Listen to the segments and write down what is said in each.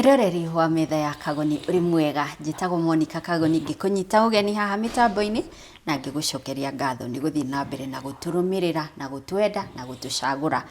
Mwĩroreri wa Metha ya Kagoni, ũrĩ mwega? Njĩtagwo Monica Kagoni, ngĩkũnyita ũgeni haha mĩtambo-inĩ na ngĩgũcokeria ngatho nĩ gũthiĩ na mbere na gũtũrũmĩrĩra na gũtwenda na gũtũcagũra.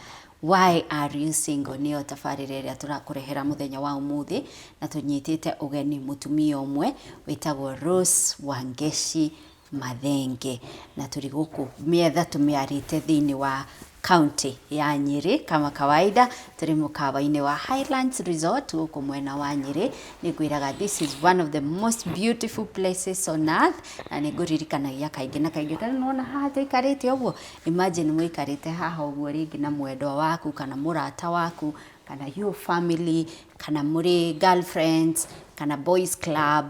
Why are you single? Nĩyo tabarĩra ĩrĩa tũrakũrehera mũthenya wa ũmũthĩ, na tũnyitĩte ũgeni mũtumia ũmwe wĩtagwo Rose Wangeci Mathenge, na tũrĩ gũkũ mĩetha tũmĩarĩte thĩinĩ wa county ya Nyĩrĩ. Kama kawaida tũrĩ mũkawa-inĩ wa Highlands Resort gũkũ mwena wa Nyĩrĩ. Nĩ ngwĩraga this is one of the most beautiful places on earth, na nĩ ngũririkanagia kaingĩ na kaingĩ. Tondũ nĩwona haha tũikarĩte ũguo, imagine mũikarĩte haha ũguo rĩngĩ na mwendwa waku kana mũrata waku kana your family kana mũrĩ girlfriends kana boys club,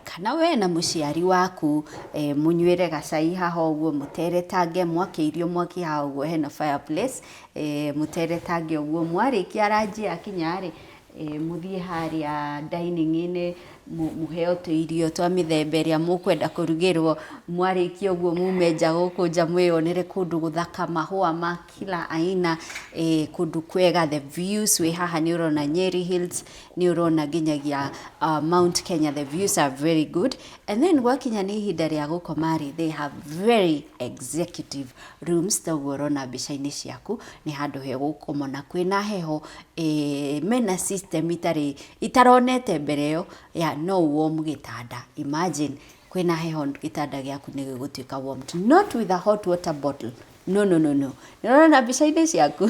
kana we na mũciari waku, mũnyuĩre gacai haha ũguo, mũteretange mwakĩirio mwaki haha ũguo hena fireplace, mũteretange ũguo. Mwarĩkia ranji yakinya rĩ, mũthiĩ harĩa dining-inĩ, mũheo tũirio twa mĩthemba ĩrĩa mũkwenda kũrugĩrwo. Mwarĩkia ũguo mume nja gũkũ nja, mwĩyonere kũndũ gũthaka, mahũa ma kila aina, kũndũ kwega, the views. Wĩ haha nĩ ũrona Nyeri Hills, nĩ ũrona nginyagia Mount Kenya. The views are very good. And then gwakinya nĩ ihinda rĩa gũkoma rĩ, they have very executive rooms, toguo ũrona mbica-inĩ ciaku. Nĩ handũ hegũkoma na kwĩna heho, mena system itarĩ itaronete mbere ĩyo ya no warm gĩtanda. Imagine kwĩna heho, gĩtanda gĩaku nĩ gĩgũtuĩka warmed, not with a hot water bottle, no, no, no, no. Nĩ ũrona mbica-inĩ ciaku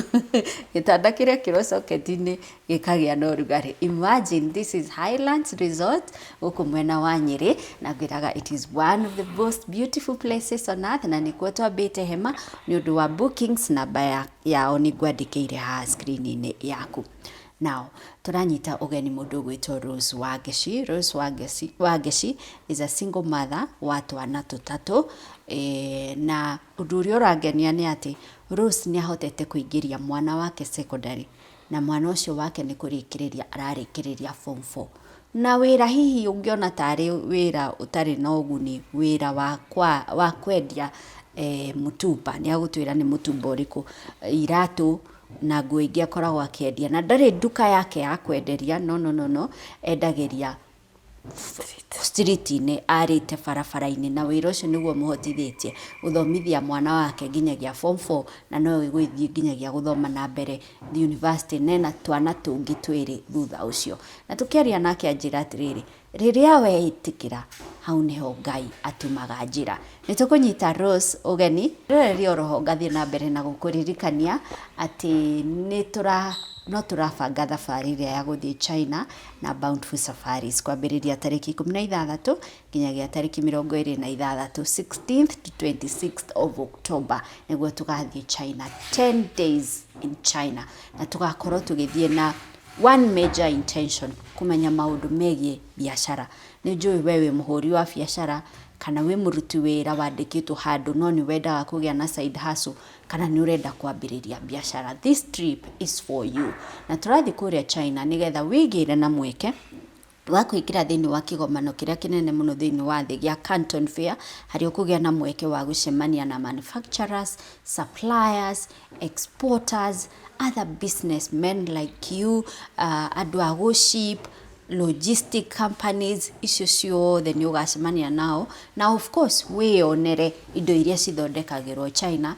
gĩtanda kĩrĩa kĩrwo socket-inĩ gĩkagĩa na ũrugarĩ. Imagine, this is Highlands Resort gũkũ mwena wa Nyĩrĩ, na ngwĩraga it is one of the most beautiful places on earth, na nĩkuo twambĩte hema. Nĩ ũndũ wa bookings, namba yao nĩ ngwandĩkĩire haha screen-inĩ yaku. Now tũranyita ũgeni mũndũ ũgwĩtwo Rose Wangeci. Rose Wangeci is a single mother wa twana tũtatũ, na ũndũ ũrĩa ũrangenia nĩ atĩ Rose nĩ ahotete kũingĩria mwana wake secondary, na mwana ũcio wake nĩ kũrĩkĩrĩria ararĩkĩrĩria form 4, na wĩra hihi ũngĩona tarĩ wĩra ũtarĩ na ũguni, wĩra wa kwendia mũtumba. Nĩ agũtwĩra nĩ mũtumba ũrĩkũ, iratũ na nguo ingĩ akoragwo akĩendia, na ndarĩ nduka yake ya kwenderia, no, no, no, no, endagĩria street-inĩ, arĩte barabara-inĩ, na wĩra ũcio nĩguo mũhotithĩtie gũthomithia mwana wake nginyagia form 4, na no ĩgũthiĩ nginyagia gũthoma na mbere university, na ena twana tũngĩ twĩrĩ thutha ũcio. Na tũkĩaria nake anjĩra atĩrĩrĩ, rĩrĩa weĩtĩkĩra, hau nĩho Ngai atumaga njĩra. Nĩ tũkũnyita Rose ũgeni rĩrĩa oroho. Ngathiĩ na mbere na gũkũririkania atĩ nĩ tũra no tũrabanga thabarĩ ĩrĩa ya gũthiĩ China na Bountiful Safaris, kwambĩrĩria tarĩki 16 nginyagia tarĩki 26, 16th to 26th of October, nĩguo tũgathiĩ China, 10 days in China, na tũgakorwo tũgĩthiĩ na one major intention, kũmenya maũndũ megiĩ biacara. Nĩ njũĩ we wĩ mũhũri wa biacara kana wĩ mũruti wĩra wandĩkĩtwo handũ, no nĩ wendaga kũgĩa na side hustle kana nĩ ũrenda kwambĩrĩria biacara, this trip is for you. Na tũrathiĩ kũrĩa China nĩgetha wĩgĩre na mweke wa kũingĩra thĩinĩ wa kĩgomano kĩrĩa kĩnene mũno thĩinĩ wa thĩ gĩa Canton Fair, harĩa ũkũgĩa na mweke wa gũcemania na manufacturers, suppliers, exporters, other businessmen like you, andũ a gũship, logistic companies, icio ciothe nĩ ũgacemania nao, na of course wĩyonere indo iria cithondekagĩrwo China.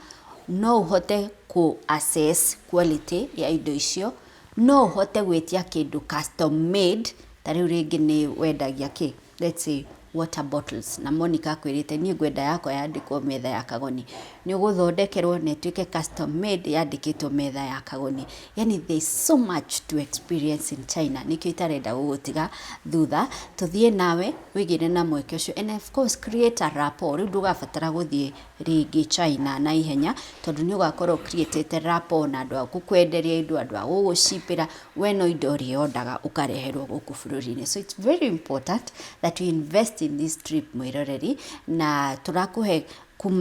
No ũhote kũ assess quality ya indo icio, no ũhote gwĩtia kĩndũ custom made. Ta rĩu rĩngĩ nĩ wendagia kĩ, let's say water bottles, na Monica akwĩrĩte, "Niĩ ngwenda yakwa yandĩkwo Metha ya Kagoni." Nĩ ũgũthondekerwo na ĩtuĩke custom made yandĩkĩtwo Metha ya Kagoni. Yani there is so much to experience in China. Nĩkĩo itarenda gũgũtiga thutha, tũthiĩ nawe wĩgĩre na mweke ũcio and of course create a rapport. Rĩu ndũgabatara gũthiĩ rĩngĩ China na ihenya, tondũ nĩ ũgakorwo creatĩte rapport na andũ a gũkwenderia indo, andũ a gũgũcipĩra. We no indo ũrĩondaga ũkareherwo gũkũ bũrũri-inĩ. So it's very important that you invest in this trip, mwĩroreri, na tũrakũhe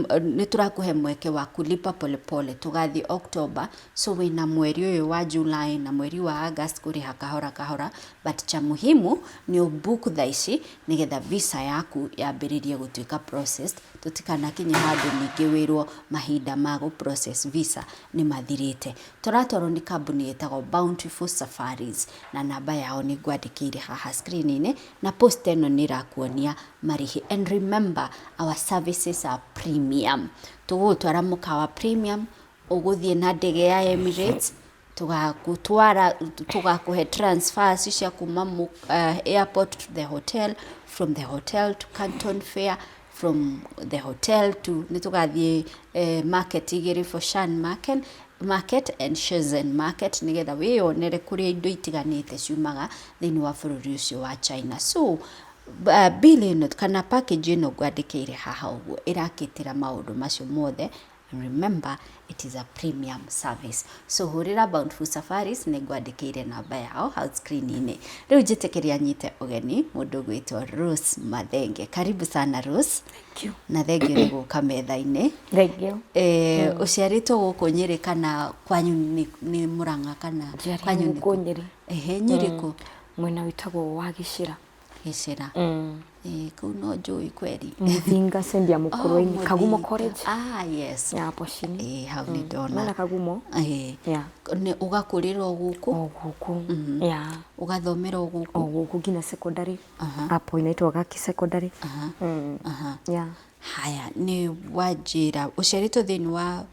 nĩ tũrakũhe mweke wa kulipa polepole. Tũgathiĩ October, so wĩna mweri ũyũ wa July na mweri wa August kũrĩha kahora kahora, but cha muhimu nĩ ũbook thaa ici nĩgetha visa yaku yambĩrĩrie gũtuĩka processed. Tũtikanakinye handũ ningĩ wĩrwo mahinda ma gũ process visa nĩ mathirĩte. Tũratwarwo nĩ kambuni ĩtagwo Bountiful Safaris na namba yao nĩ ngwandĩkĩire haha screen-inĩ na post ĩno nĩ ĩrakuonia marĩhi. And remember, our services are premium. Tũgũgũtwara mũkawa premium, ũgũthiĩ na ndege ya Emirates, tũgagũtwara, tũgakũhe transfers cia kuma airport to the hotel, from the hotel to Canton Fair, from the hotel to nĩ tũgathiĩ market igĩrĩ, Foshan Market and Shenzhen Market, nĩgetha wĩyonere kũrĩa indo itiganĩte ciumaga thĩinĩ wa bũrũri ũcio wa China. So bill ĩno kana package ĩno ngwandĩkĩire haha ũguo ĩrakĩtĩra maũndũ macio mothe. And remember, it is a premium service. So hũrĩra Bountiful Safaris, nĩ ngwandĩkĩire namba yao hau screen-inĩ. Rĩu njĩtĩkĩria nyite ũgeni mũndũ ũgwĩtwo Rose Mathenge. Karibu sana, Rose. Thank you. Na thengio nĩ gũka metha-inĩ. Thank you. Ũciarĩtwo gũkũ Nyĩrĩ kana kwanyu nĩ Mũrang'a kana Njiarĩirwo kwanyu nĩ gũkũ kũ? Nyĩrĩ. Ehe, Nyĩrĩ kũ? Mwena wĩtagwo wa Gĩcĩra. Gĩcĩra. Kũu no njũĩ kweri. Mũthinga Sendia Mũkũrwe-inĩ. Kagumo Mũthinga. College. Ah, yes. Ya hapo chini. Hau nĩ ndona. Nona Kagumo? Yeah. Nĩ ũgakũrĩra o gũkũ? O gũkũ. Yeah. Ũgathomera o gũkũ? O gũkũ nginya secondary. Hapo inaitwa Gaki Secondary. Yeah. Haya, nĩ wanjĩra ũciarĩtwo thĩinĩ wa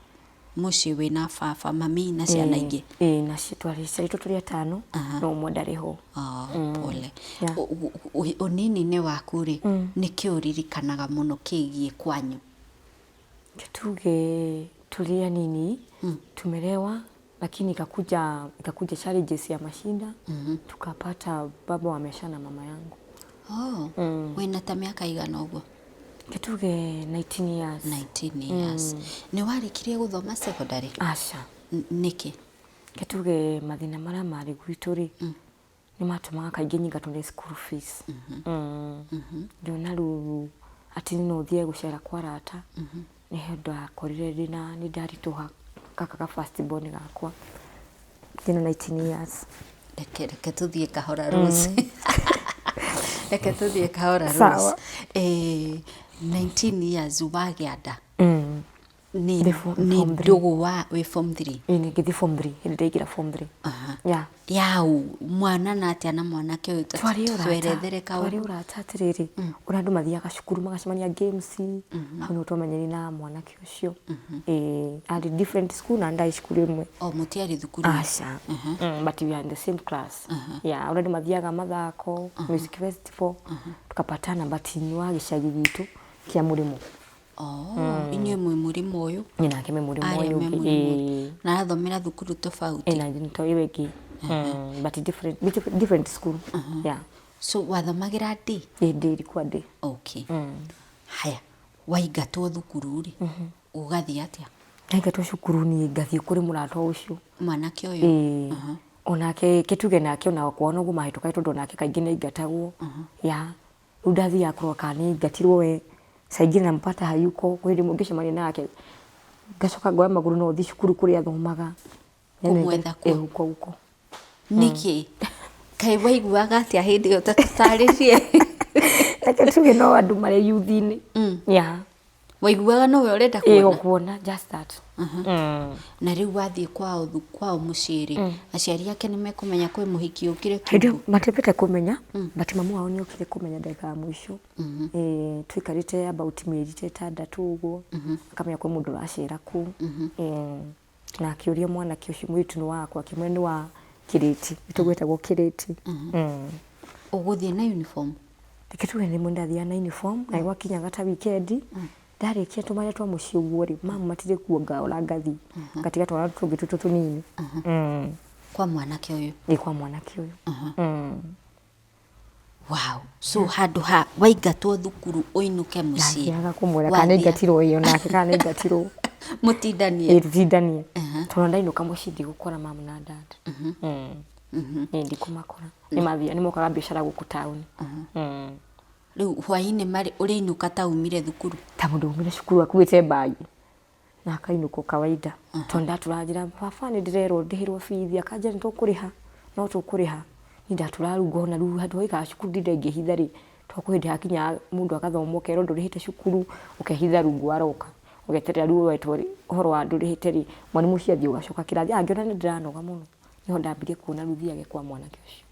mũciĩ wĩna baba, mami na ciana ingĩ? Ĩĩ, na twaciarĩtwo tũrĩ atano, no ũmwe ndarĩ ho. Oh, pole. Yeah. Ũnini-inĩ waku rĩ, nĩkĩ ũririkanaga mũno kĩgiĩ kwanyu? Tuge tũrĩ anini tumelewa, lakini ikakuja challenges ya mashinda, tukapata baba wameshana mama yangu. Oh, wĩna ta mĩaka igana ũguo? Tuge 19 years. 19 years. Nĩ warĩkirie gũthoma secondary? Aca. Nĩkĩ? Tuge mathĩna marĩa marĩ gwitũ rĩ, nĩ matũmaga kaingĩ nyingatwo nĩ school fees. Ndĩona rĩu atĩ no thiĩ gũcera kwa arata, nĩ hĩndĩ ndakorire ndĩna nĩ ndaritũha gaka ka first born gakwa ndĩna 19 years. Reke tũthiĩ kahora, Rose. Reke tũthiĩ kahora, Rose. Sawa. 19 years wagĩa nda? Nĩ Ndĩ nĩ form three. Ndũgũ wa wĩ form 3? Ĩĩ, nĩ ngĩthiĩ form 3, hĩndĩ ndaingĩra form 3. Yeah. Yau mwana atĩa na mwanake ũyũ? Twarĩ ũrata. Twerethere Twarĩ kaũndũ. Ũrata atĩrĩrĩ, ũrĩa andũ mathiaga cukuru magacemania games, hau nĩho twamenyani na mwanake ũcio. Ĩĩ, arĩ different school na ndarĩ cukuru ĩmwe. O mũtiarĩ thukuru? Aca. But we are in the same class. Yeah, ũrĩa andũ mathiaga mathako, music festival, tukapatana, but nĩ wa gĩcagi gitũ kĩa mũrĩmo. Oh, inyuĩ mwĩ mũrĩmo ũyũ? Niĩ nake me mũrĩmo Arĩa ũyũ me ũngĩ. mũrĩmo ũyũ. Ĩĩ. Na arathomera thukuru tofauti? Ĩĩ, na nĩ ĩyo ĩngĩ. But different school. Yeah. So wathomagĩra D? Ĩĩ, ndĩ ilikuwa D. Okay. Haya, waingatwo thukuru rĩ, ũgathiĩ atĩa? Ndaingatwo cukuru niĩ ngathiĩ kũrĩ mũrata ũcio. Mwanake ũyũ? Ĩĩ. Onake kĩtuge nake ona kwao noguo mahĩtũkaga, tondũ onake kaingĩ nĩ aingatagwo. Ya. Rĩu ndathiaga kũrora kana nĩ aingatirwo we. Saa ingine nampata hayuko, kwĩ hĩndĩ ĩmwe ngĩcemania nake ngacoka ngoya magũrũ no thiĩ cukuru kũrĩa athomaga. Kũmwetha kũ? Ĩĩ, huko huko. Nĩkĩ? Kaĩ waiguaga atĩa hĩndĩ ĩyo? Ta tũtarĩrie. Reke tuge no andũ marĩ youth-inĩ. Yeah. Waiguaga nowe ũrenda Ĩĩ, kuona? Kuona just that. Na rĩu wathiĩ kwao mũciĩ rĩ, aciari ake nĩ mekũmenya kwĩ mũhiki ũkire Hĩndĩ ĩyo Kiambu? matiambĩte kũmenya, but mamu wao nĩ okire kũmenya ndagĩka ya mũico. Ĩĩ, tũikarĩte about mĩeri ta 6 ũguo, akamenya kwĩ mũndũ ũracera kũu. Ĩĩ, na akĩũria mwanake ũcio, mũirĩtu nĩ wakwa, akĩmwĩra nĩ wa Kĩrĩti, gwitũ gwĩtagwo Kĩrĩti. Ũgũthiĩ na uniform? Reke tuge rĩmwe ndathiaga na uniform, na gwakinyaga ta weekend, ndarĩkia tũmarĩa twa mũciĩ ũguo rĩ, mamu matirĩ kuo, ngaũra ngathiĩ ngatiga twana tũngĩ tũtũ tũnini. Kwa mwanake ũyũ? Ĩ, kwa mwanake ũyũ. Wow. So handũ ha waingatwo thukuru ũinũke mũciĩ, Ndathiaga kũmwĩra kana nĩ aingatirwo, ĩyo nake kana nĩ aingatirwo. Mũtindanie? Ĩ, tũtindanie, tondũ ndainũka mũciĩ ndigũkora mamu na dad. Ĩ, ndikũmakora, nĩ mathiaga, nĩ mokaga biacara gũkũ taũni. Rĩu hwaĩ-inĩ marĩ ũrĩinũka ta umire thukuru? Ta mũndũ umire cukuru akuĩte mbagi na akainũka kawaida, tondũ ndatũranjĩra, "Baba, nĩ ndĩrerwo ndĩhĩrwo bithi," akanjĩra, "Nĩ tũkũrĩha, no tũkũrĩha." Niĩ ndatũra rĩu ngona rĩu handũ haikara cukuru ndinde ngĩhitha rĩ, Tondũ kwĩ hĩndĩ hakinyaga mũndũ agathoma ũkerwo ndũrĩhĩte cukuru, ũkehitha rungu wa roka, ũgeterera rĩu wetwo ũhoro wa ndũrĩhĩte rĩ, mwarimũ ũcio athiĩ ũgacoka kĩrathi. Ah ngĩona nĩ ndĩranoga mũno, nĩho ndambirie kuona rĩu thiage kwa mwanake ũcio.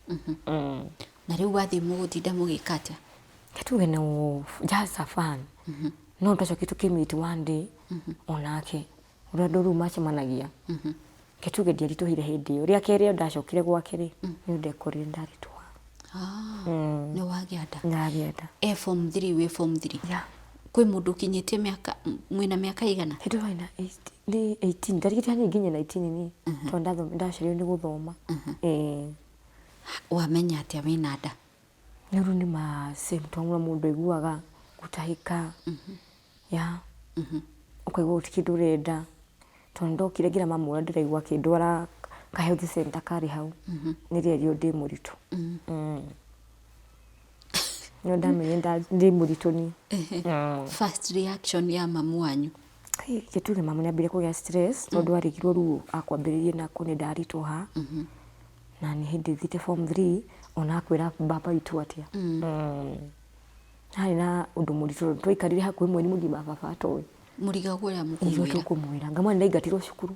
Na rĩu wathiĩ mũgũtinda mũgĩka atĩa? Reke tuge no just a fun. No twacokire tũkĩ meet one day onake, ũrĩa andũ rĩu macemanagia. Reke tuge ndiaritũhire hĩndĩ ĩyo. Rĩa kerĩ ndacokire gwake rĩ, nĩ ndekorire nĩ ndaritũha. Ah, nĩ wagĩa nda? Ndagĩa nda. E form 3 wĩ form 3? Yeah. Kwĩ mũndũ ũkinyĩtie mĩaka, mwĩna mĩaka ĩigana? Hĩndĩ ĩyo ndarĩ na nĩ 18, ndarigĩtie hanini nginye 19 niĩ, tondũ ndacereirwo nĩ gũthoma. Ĩĩ. Wamenya atĩa wĩna nda? Rĩu nĩ ma symptom ũrĩa mũndũ aiguaga, gũtahĩka, ya ũkaigua gũtirĩ kĩndũ ũrenda. Tondũ ndokire ngĩra mamu ũrĩa ndĩraigua akĩndwara ka health center karĩ hau, nĩrĩerirwo ndĩ mũritũ. Nĩrĩo ndamenyire ndĩ mũritũ niĩ. First reaction ya mamu wanyu? Reke tuge mamu nĩambire kũgĩa stress tondũ arigirwo rĩu akwambĩrĩria nakũ nĩ ndaritũha. Na nĩ hĩndĩ thiĩte form 3 ona akwĩra baba witũ atĩa. Harĩ na ũndũ mũritũ tondũ twaikarire hakuhĩ mweri mũgima baba atoĩ. Mũrigagwo ũrĩa Nĩguo mũkũmwĩra. tũkũmwĩra. Ngamwĩra nĩ ndaingatirwo cukuru.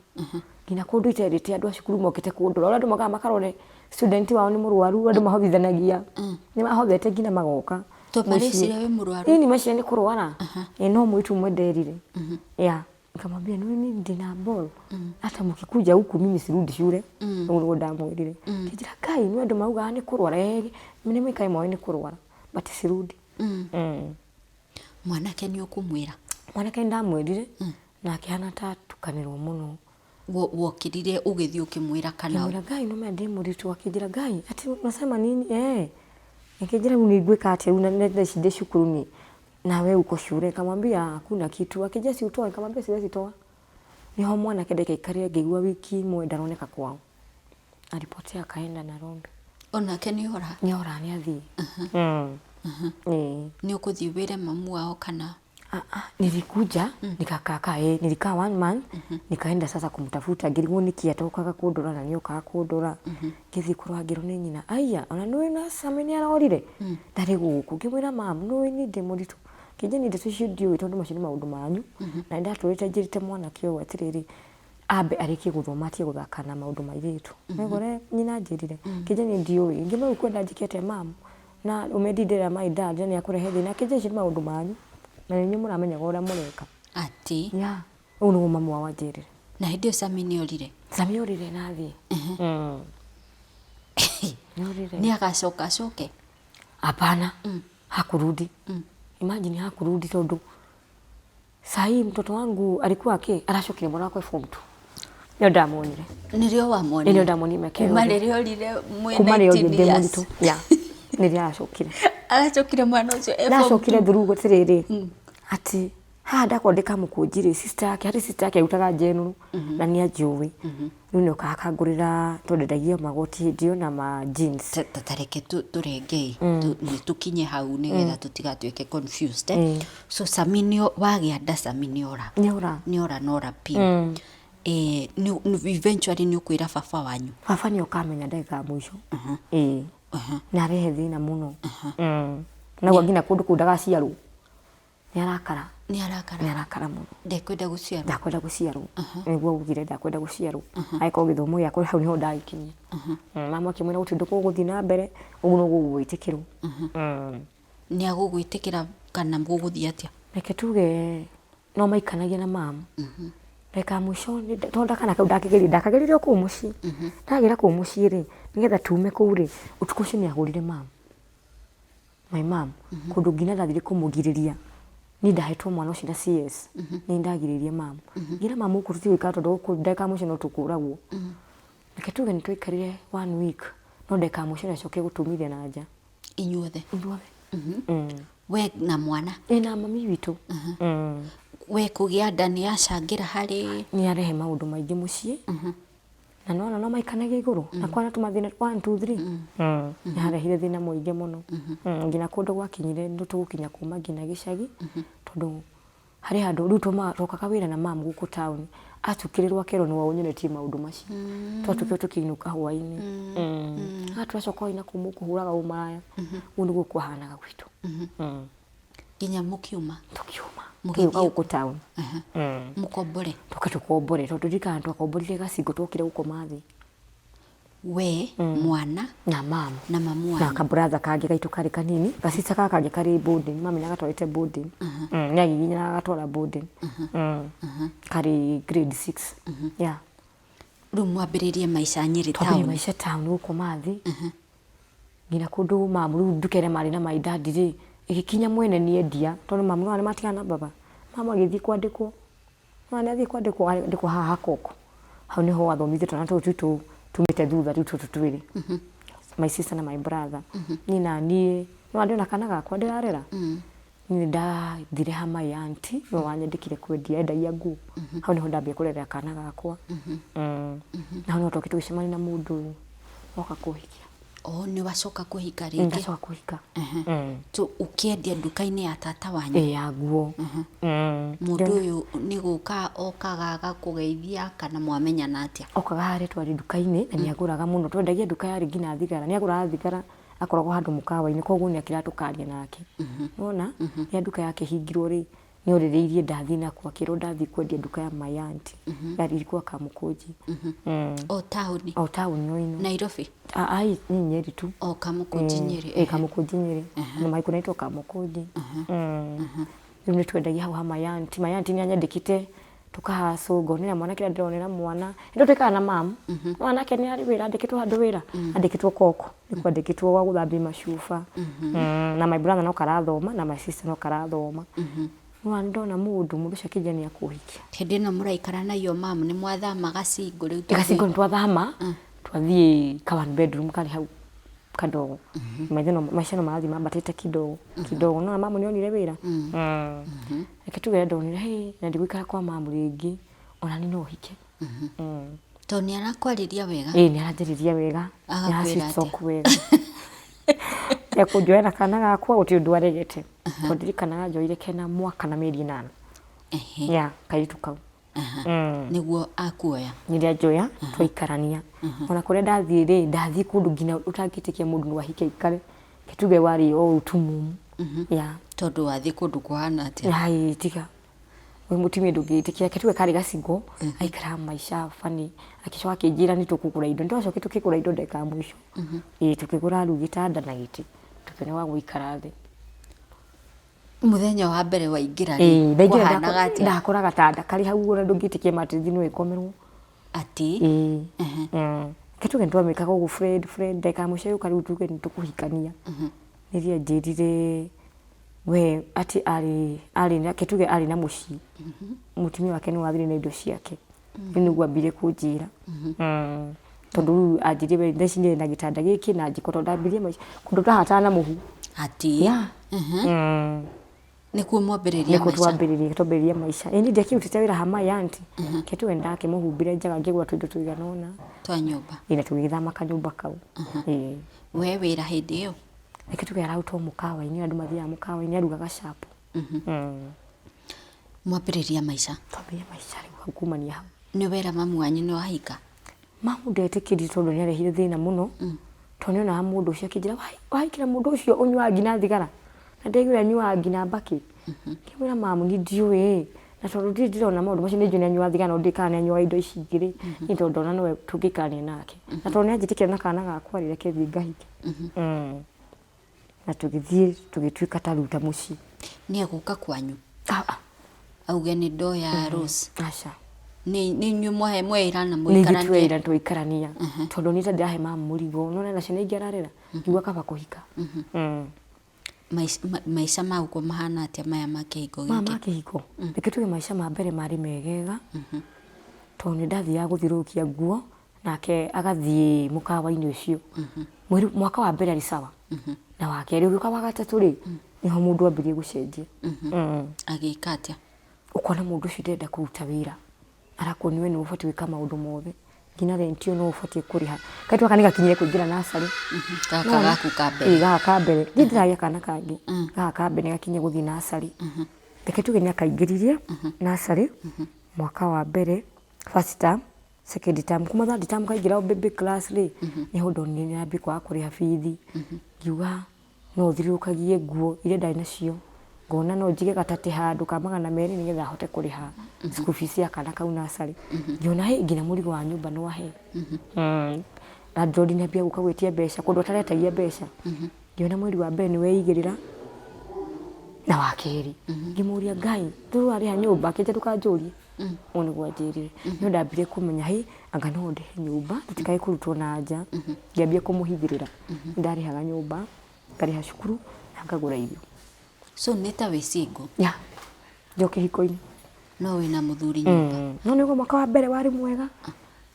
Nginya kũndũ iterĩte andũ a cukuru mokĩte kũndora. Ũrĩa andũ mokaga makarore student wao nĩ mũrwaru, andũ mahothithanagia. Nĩ mahothete nginya magoka. To mareciria wĩ mũrwaru? Ĩni meciria nĩ kũrwara. Ĩ no mũirĩtu ũmwe nderire. Yeah. Nikamwambia nĩ mimi ndina ball. Hata mkikuja huku mimi sirudi shule. Ũguo nĩguo ndamwĩrire. Akĩnjĩra Ngai nĩ andũ maugaga nĩ kũrwara. Ĩ nĩ mũikare moĩ nĩ kũrwara but sirudi. Mwanake nĩ ũkũmwĩra? Mwanake nĩ ndamwĩrire na akĩhana ta atukanĩrwo mũno. Wokĩrire ũgĩthiĩ ũkĩmwĩra kana? Ngĩmwĩra Ngai nĩ ũmenya ndĩ mũritũ. Akĩnjĩra Ngai ati unasema nini? Eh. Akĩnjĩra rĩu nĩ ngwĩka atĩa rĩu na thaa ici ndĩ cukuru niĩ na we uko shule. Nikamwambia hakuna kitu. Akĩnjĩra si utoe. Nikamwambia siwezi toa. Niho mwanake ndaikaikarire ngĩigua wiki ĩmwe ndaroneka kwao. Alipotea akaenda Nairobi. Onake nĩ ora? Nĩ ora nĩ athiĩ. Ĩĩ. Nĩ ũkũthiĩ wĩre mamu wao kana? Ah, ah, nilikuja nikakaa kaa nilikaa one month, nikaenda sasa kumtafuta ngĩrigwo nĩkĩ atokaga kũndora na nĩokaga kũndora. Ngĩthiĩ kũrora ngĩrwo nĩ nyina aya ona nĩũĩ na Sami nĩ arorire ndarĩ gũkũ. Ngĩmwĩra mam nĩũĩ niĩ ndĩ mũritũ. Kĩnjĩra niĩ ndeto icio ndiũĩ tondũ macio nĩ maũndũ manyu na nĩndatũrĩte njĩrĩte mwanake ũyũ atĩrĩrĩ ambe arĩkie gũthoma atige gũthaka na maũndũ ma airĩtu. Nĩguo ũrĩa nyina anjĩrire. Kĩnjĩra niĩ ndiũĩ. Ngĩmwĩra rĩu ũkwenda njĩke atĩa mam na ũmendi ndĩra my dad na nĩakũrehe thĩna. Akĩnjĩra icio nĩ maũndũ manyu na nĩ inyuĩ mũramenyaga ũrĩa mũreka. Atĩ? Yeah. Ũguo nĩguo mamu wao anjĩrire. Na hĩndĩ ĩyo Sami nĩ orire? Sami orire na athiĩ. Nĩ orire. Nĩ agacoka acoke? Hapana. Hakurudi. Imagine hakurudi tondũ sahii mtoto wangu alikuwa akĩ aracokire mwana wakwa form 2. Nĩo ndamuonire. Nĩrĩo wamuonire? Nĩrĩo ndamuonire mĩaka Kuma rĩrĩa orire mwĩ Kuma rĩrĩa orire 19 ndĩ years. mũritũ. Yeah. Nĩrĩo aracokire. Aracokire mwana ũcio e form Ndacokire 2. through atĩrĩrĩ atĩ haha ndakorwo ndĩkamũkũnji rĩ sister yake harĩ sister yake arutaga general na nĩ anjũĩ. Rĩu nĩ okaga akangũrĩra tondũ ndendagia magoti hĩndĩ ĩyo na ma jeans. Ta reke tũrengei nĩ tũkinye hau nĩgetha tũtigatuĩke confused. Eh. So Sami nĩ wagĩa nda Sami nĩ ora. Nĩ ora. Nĩ ora na ora piũ. Eh, eventually nĩ ũkwĩra baba wanyu? Baba nĩ oka amenya ndagĩka ya mũico. Ĩĩ. Na arehe thĩna mũno. Naguo nginya kũndũ kũu ndagaciarwo. Nĩ arakara. Nĩ arakara. Nĩ arakara mũno. Ndekwenda gũciarwo. Ndakwenda gũciarwo. Nĩguo augire ndakwenda gũciarwo. Agĩkorwo gĩthomo gĩakwa hau nĩho ndagĩkinyia. Mama akĩmwĩra gũtirĩ ũndũ gũgũthiĩ na mbere ũguo noguo ũgwĩtĩkĩrwo. Nĩ agũgwĩtĩkĩra kana gũgũthiĩ atĩa? Reke tuge no maikanagia na mamu. Ndagĩka ya mũico tondũ kana kau ndakĩgĩrire ndakagĩrire o kũu mũciĩ. Ndagĩra kũu mũciĩ rĩ nĩgetha tume kũu rĩ ũtukũ ũcio nĩ agũrire mamu. My mom kũndũ nginya ndathire kũmũgirĩria niĩ ndahetwo mwana ũcio na CS nĩ ndagirĩrĩrie mamu. Ngĩra mamu gũkũ tũtigũikara tondũ gũkũ ndagĩka ya mũico no tũkũragwo. Reke tuge nĩ twaikarire one week no ndagĩka ya mũico nĩ acokire gũtumithia na nja. Inyuothe? Ithuothe. We na mwana? Ĩ na mami witũ. We kũgĩa nda nĩ yacangĩra harĩ? Nĩ arehe maũndũ maingĩ mũciĩ. Na nĩwona no maikanagia igũrũ na kwana tũmathĩna 1 2 3. Nĩ harehire thĩna mũingĩ mũno. Nginya kũndũ gwakinyire nĩ tũgũkinya kuma nginya gĩcagi tondũ harĩ handũ rĩu twokaga wĩra na mamu gũkũ taũni. Atukĩrĩrwo akerwo nĩ waũ nyonetie maũndũ macio. Twatukĩrwo tũkĩinũka hwainĩ. Ah, twacoka hwainĩ na kũu mũkũhũraga ũmaraya. Ũguo nĩguo kwahanaga gwitũ. Nginya mũkiuma? Tũkiuma. Mũgĩthiĩ Tũgĩũka gũkũ town. Mũkombore? Tũke tũkombore tondũ ndirikana twakomborire gacingo twokire gũkoma thĩ. We mwana na mama na mamu na wanyu? Kaburatha kangĩ gaitũ karĩ kanini, gasister gaka kangĩ karĩ boarding, mami nĩagatwarĩte boarding. Nĩagiginyana agatwara boarding. Karĩ grade 6, yeah. Rĩu mwambĩrĩrie maica Nyĩrĩ twambĩrĩrie town? Maica town gũkoma thĩ nginya kũndũ mamu rĩu nduka ĩrĩa marĩ na my dad rĩ ĩgĩkinya mwene nĩendia, tondũ mamu nĩwona nĩmatigana na baba, mamu agĩthiĩ kwandĩkwo. Nĩwona nĩathiĩ kwandĩkwo, andĩkwo haha Hakoko. Hau nĩho athomithio twana tũtũ twitũ tumĩte thutha rĩu tũtũ twĩrĩ, my sister na my brother. Niĩ na niĩ nĩwona ndĩna kana gakwa ndĩrarera. Niĩ nĩndathire ha my auntie, nĩwe wanyandĩkire kwendia, endagia nguo. Hau nĩho ndambire kũrerera kana gakwa. Na hau nĩho twokire tũgĩcemania na mũndũ oka kũhikia. O nĩ wacoka kũhika rĩngĩ? Ndacoka kũhika. So ũkĩendia nduka-inĩ ya tata wanyu? Ĩ, ya nguo. Mũndũ ũyũ nĩ gũka okaga agakũgeithia kana mwamenyana atĩa? Okaga harĩa twarĩ nduka-inĩ na nĩagũraga mũno. Twendagia nduka yarĩ nginya thigara. Nĩagũraga thigara, akoragwo handũ mũkawa-inĩ, koguo nĩakĩraga tũkaria nake. Nĩwona, rĩrĩa nduka yake ĩhingirwo rĩ, nĩorĩrĩirie ndathiĩ nakuo, akĩrwo ndathiĩ kwendia nduka ya my auntie. Yarĩ ilikuwa Kamũkũnji. O taũni? O taũni o ĩno. Nairobi? Ai, ni Nyeri tu. O Kamũkũnji Nyeri? Ĩ, Kamũkũnji Nyeri. Na mai kunaitwa Kamũkũnji. Rĩu nĩtwendagia hau ha my auntie. My auntie nĩanyandĩkĩte tũkahacũ, ngonera mwana kĩrĩa ndĩronera mwana. Nĩ twĩkaga na mamu. Mwana nake nĩ arĩ wĩra, andĩkĩtwo handũ wĩra, andĩkĩtwo koko. Nĩ kwandĩkĩtwo gwa gũthambia macuba. Na my brother no karathoma na my sister no karathoma. Nĩwona nĩndona mũndũ, mũndũ ũcio akĩnjĩra nĩ akũhikia. Hĩndĩ ĩno mũraikara na iyo mamu nĩ mwathama gacingo rĩu? Gacingo nĩ twathama, twathiĩ ka one bedroom karĩ hau kadogo. Maitho no maica no marathiĩ mambatĩte kidogo kidogo. Nĩwona mamu nĩonire wĩra. Reke tuge ndonire hĩ na ndigũikara kwa mamu rĩngĩ, ona niĩ no hike. Tondũ nĩ arakwarĩria wega? Ĩĩ, nĩ aranjarĩria wega. Agakwĩra Nĩ atĩa? ara talk wega. Ekũnjoya na kana gakwa, gũtirĩ ũndũ aregete. Tondũ ndirikanaga njoire kena mwaka na mĩeri 8. Ya kairĩtu kau. Nĩguo akuoya? Nĩrĩa njoya twaikarania. Ona kũrĩa ndathiĩ rĩ, ndathiĩ kũndũ nginya ũtangĩtĩkia mũndũ no ahike aikare. Tuge warĩ o ũtumumu. Ya. Tondũ wathiĩ kũndũ kũhana atĩa? Hai, tiga. Wĩ mũtumia ndũngĩtĩkia. Reke tuge karĩ gacingo, aikaraga maica funny. Agĩcoka akĩnjĩra nĩ tũkũgũra indo. Nĩtwacokire tũkĩgũra indo ndagĩka ya mũico. Ĩĩ, tũkĩgũra rĩu gĩtanda na gĩtĩ. Tũkĩona gwa gũikara thĩ. Mũthenya wa mbere waingĩra rĩ, Ĩĩ, ndaingĩra kwahanaga atĩa? Ndakora gatanda karĩ hau ũrĩa ndũngĩtĩkia matirithi no ĩkomerwo. Atĩ? Ĩĩ. Reke tuge nĩtwamĩkaga ũguo friend friend, ndagĩka ya mũico yũka rĩu tuge nĩtũkũhikania. Nĩrĩo anjĩrire we atĩ arĩ arĩ na, reke tuge arĩ na mũciĩ. Mũtumia wake nĩwe wathire na indo ciake. Rĩu nĩguo ambire kũnjĩra. Tondũ rĩu anjĩrire we thaa ici ndĩna gĩtanda gĩkĩ na njiko, tondũ ndambirie maica kũndũ twahataga na mũhu. Atĩ? Yeah. Nĩkuo mwambĩrĩria Nĩkuo maica? Twambĩrĩria maica. Ĩĩ niĩ ndiakĩrutĩte wĩra ha my auntie. Reke tuge nĩndakĩmũhumbire njaga ngĩgũra tũindo tũigana ũna. Twa nyũmba? Ĩĩ, na tũgĩgĩthama kanyũmba kau. Ĩĩ. We wĩra hĩndĩ ĩyo? Reke tuge ararutwo mũkawa-inĩ, andũ mathiaga mũkawa-inĩ, arugaga chapo. Mwambĩrĩria maica? Twambĩrĩria maica rĩu hau kumania hau. Nĩ wera mamu wanyu nĩ wahika? Mamu ndetĩkĩrire tondũ nĩ arehire thĩna mũno. Tondũ nĩonaga mũndũ ũcio akĩnjĩra wahikĩra mũndũ ũcio ũnyuaga nginya thigara. Na ndaiguire anyuaga nginya mbakĩ. Ngĩmwĩra mamu niĩ ndiũĩ. Na tondũ ndirĩ ndĩrona maũndũ macio, nĩ njũĩ nĩ anyuaga thigara no ndiũĩ kana nĩ anyuaga indo ici ingĩ rĩ. Niĩ tondũ ndona nowe tũngĩikarania nake. Na tondũ nĩ anjĩtĩkĩra na kana gakwa rĩ, reke thiĩ ngahike. Na tũgĩthiĩ tũgĩtuĩka ta rĩu ta mũciĩ. Nĩ egũka kwanyu? Ah, ah. Auge nĩ ndoya Rose? Aca. Nĩ inyuĩ mwerana Nĩ ithuĩ mũikaranie? twera twaikarania. Tondũ niĩ ta ndĩrahe mamu mũrigo. Nĩwona ena ciana ingĩ ararera. Ngiuga kaba kũhika. Maica ma gũkũ mahana atĩa maya ma kĩhiko Maya gĩkĩ? ma kĩhiko? Reke tuge maica ma mbere marĩ megega. Tondũ nĩ ndathiaga gũthiũrũrũkia nguo nake agathiĩ mũkawa-inĩ ũcio. Mweri, mwaka wa mbere arĩ sawa. Na wa kerĩ ũgĩũka wa gatatũ rĩ, nĩho mũndũ ambĩrĩrie gũcenjia. Agĩka atĩa? Ũkona mũndũ ũcio ndarenda kũruta wĩra. Arakuonia we nĩwe ũbatiĩ gwĩka maũndũ mothe. Nginya rent ĩyo nĩwe ũbatiĩ kũrĩha. Kairĩtu gaka nĩgakinyire kũingĩra nursery. Gaka gaku ka mbere? Ĩĩ, gaka ka mbere. Niĩ ndiragĩa kana kangĩ. Gaka ka mbere nĩgakinyire gũthiĩ nursery. Reke tuge nĩakaingĩririe nursery mwaka wa mbere. First term, second term, kuma third term kaingĩra o baby class rĩ, nĩho ndonire nĩambia kwaga kũrĩha bithi. Ngiuga no thiũrũrũkagie nguo iria ndarĩ nacio, ngona no njige gatatĩ handũ ka 200 nĩgetha hote kũrĩha school fees ya kana kau nursery. Ngĩona hĩ nginya mũrigo wa nyũmba nĩ wahe. Landlord nĩ ambia gũka gwĩtia mbeca kũndũ ataretagia mbeca. Ngĩona mweri wa mbere nĩ weigĩrĩra na wa kerĩ. Ngĩmũria Ngai ndũrarĩha nyũmba akĩnjĩra ndũkanjũrie. Ũguo nĩguo anjĩrire. No ndambire kũmenya hĩ anga no ndĩhe nyũmba tũtikae kũrutwo na nja. Ngĩambia kũmũhithĩrĩra. Ndarĩhaga nyũmba, ngarĩha cukuru na ngagũra irio. So nĩ ta wĩ single? Yeah, ndĩ o kĩhiko-inĩ. No wĩna mũthuri nyũmba? No nĩguo mwaka wa mbere warĩ mwega,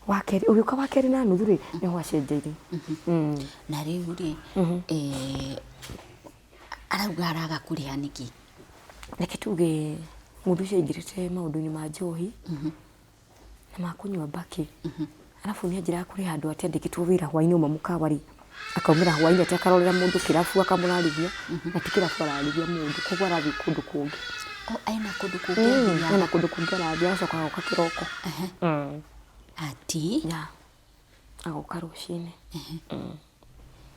wa kerĩ ũgĩũka wa kerĩ na nuthu rĩ, nĩho wacenjeirie. Na rĩu rĩ, arauga araga kũrĩha nĩkĩ? Reke tuge mũndũ ũcio aingĩrĩte maũndũ-inĩ ma njohi na ma kũnyua mbakĩ. Arabu nĩ anjĩraga kũrĩ handũ atiandĩkĩtwo wĩra hwainĩ auma mũkawa rĩ, akaumĩra hwainĩ atĩ akarorera mũndũ kĩrabu akamũrarithia, na ti kĩrabu ararithia mũndũ, koguo arathiĩ kũndũ kũngĩ. Oh, ena kũndũ kũngĩ athiaga? Ena kũndũ kũngĩ arathiĩ agacoka agoka kĩroko. Ati? Yeah, agoka rũcinĩ.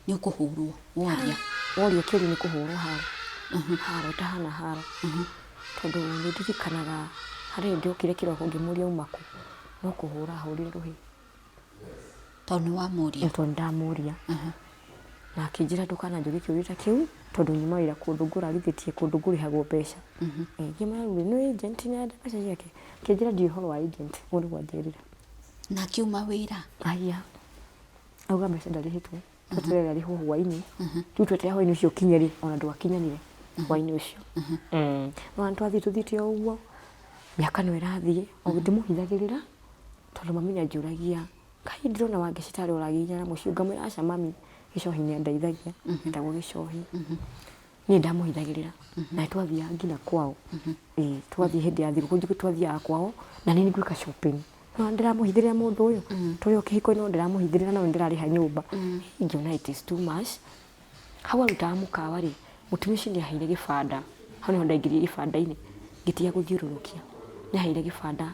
Nĩ ũkũhũrwo woria? Woria kĩũria nĩ kũhũrwo haro. Haro ĩtahana haro. Tondũ nĩ ndirikanaga harĩ hĩndĩ okire kĩroko ngĩmũria auma kũ, no kũhũra ahũrire rũhĩ. Tondũ nĩ wamũria? Tondũ nĩ ndamũria. Na akĩnjĩra ndũkananjũrie kĩũria ta kĩu tondũ nyuma wĩra kũndũ ngũrarithĩtie kũndũ ngũrĩhagwo mbeca. Ngĩmwĩra rĩu nĩ agent nĩ arenda mbeca ciake. Akĩnjĩra ndiũĩ ũhoro wa agent, ũguo nĩguo anjĩrire. Na akiuma wĩra? Aya. Auga mbeca ndarĩhĩtwo. Tweterere arĩhwo hwainĩ. Rĩu tweterera hwainĩ ũcio ũkinye rĩ, ona ndwakinyanire hwainĩ ũcio. No twathiĩ tũthiĩte o ũguo, mĩaka no ĩrathiĩ, o ndĩmũhithagĩrĩra tondũ mami nĩ anjũragia, kaĩ ndĩrona Wangeci tarĩ ũragiginyana mũciĩ, ngamwĩra aca mami, Gĩcohi nĩ andeithagia, etagwo Gĩcohi. Niĩ ndamũhithagĩrĩra na twathiaga nginya kwao. Ĩĩ twathiĩ hĩndĩ ya thigũkũ njũĩ twathiaga kwao na nĩ ngwĩka shopping. No ndĩramũhithĩrĩra mũndũ ũyũ, tũrĩ o kĩhiko-inĩ no ndĩramũhithĩrĩra no nĩ ndĩrarĩha nyũmba. Ngĩona it is too much. Hau arutaga mũkawa rĩ, mũtumia ũcio nĩ aheire gĩbanda, hau nĩho ndaingĩrire gĩbanda-inĩ ngĩtiga gũthiũrũrũkia. Nĩ aheire gĩbanda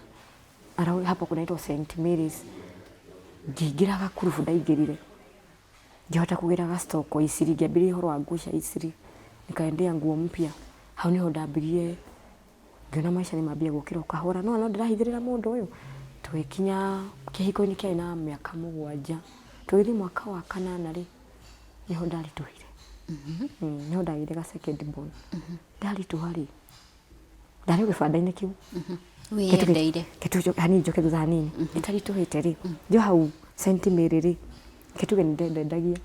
hapo kunaitwa St Mary's. Ngĩingĩra gakurubu ndaingĩrire, ngĩhota kũgĩra ga stock Eastleigh, ngĩambĩrĩria ũhoro wa nguo cia Eastleigh, nikaendea nguo mpya. Hau nĩho ndambirie ngĩona maica nĩ mambia gũkĩra o kahora, nĩwona no ndĩrahithĩrĩra mũndũ ũyũ. Tũgĩkinya kĩhiko-inĩ kĩarĩ na mĩaka 7, tũgĩthiĩ mwaka wa kanana rĩ, nĩho ndaritũhire. Nĩho ndagĩire ga second born. Ndaritũha rĩ, ndarĩ o gĩbanda-inĩ kĩu. Wĩyendeire? Hanini njoke thutha hanini. Ĩtaritũhĩte rĩ, ndĩ o hau St Mary rĩ, reke tuge nĩ ndendagia.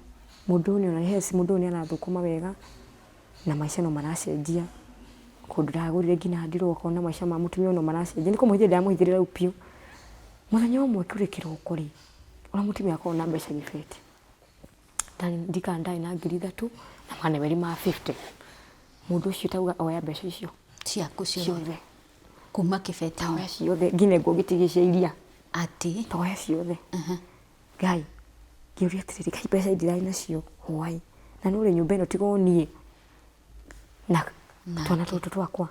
Mũndũ ũyũ nĩona yes mũndũ ũyũ nĩ arathũkũma wega na maica no maracenjia. Kũndũ ndagũrire nginya ndiroo ũkona maica ma mũtumia ũyũ no maracenjia. Nĩ kũmũhithĩrĩra ndĩramũhithĩrĩra rĩu biũ. Mũthenya ũmwe kũrĩ kĩroko rĩ, ũrĩa mũtumia akoragwo na mbeca gĩbeti, ndirikana ndarĩ na 3250. Mũndũ ũcio tauga oya mbeca icio ciaku ciothe kuma kĩbeti-inĩ? Oya ciothe nginya nguo ngĩtigie cia iria. Atĩ? Toya ciothe. Ngai, ngĩũria atĩrĩrĩ, Ngai mbeca ndirarĩ nacio why? Na no rĩ nyũmba ĩno tiga o niĩ na twana tũtũ twakwa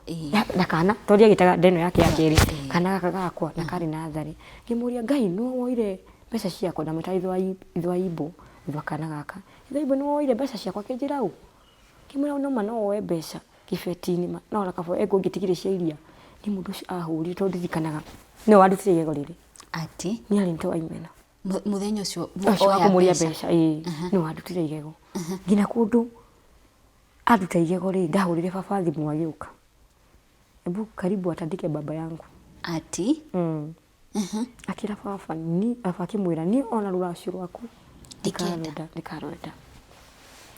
na kana tondũ ndiagĩtaga nda ĩno yake ya kerĩ, kana gaka gakwa na karĩ natharĩ. Ngĩmũria Ngai nĩwe woire mbeca ciakwa, ndamwĩtaga ithe wa Imbo, ithe wa kana gaka. Ithe wa Imbo nĩwe woire mbeca ciakwa akĩnjĩra ũ? Ngĩmwĩra no ma no woe mbeca kĩbeti-inĩ ma no ona kaba woe nguo ngĩtigire cia iria. Niĩ mũndũ ũcio ahũrire tondũ ndirikanaga nĩwe wandutire igego rĩrĩ. Atĩ? Niĩ arĩ nĩ waimena. Mũthenya ũcio Ũcio wa kũmũria mbeca ĩĩ nĩwe wandutire igego. Nginya kũndũ anduta igego rĩ, ndahũrĩire baba thimũ agĩũka. Hebu karibu atandike baba yangu. Ati? Akĩra baba ni baba akĩmwĩra niĩ ona rũracio rwaku ndikarwenda ndikarwenda.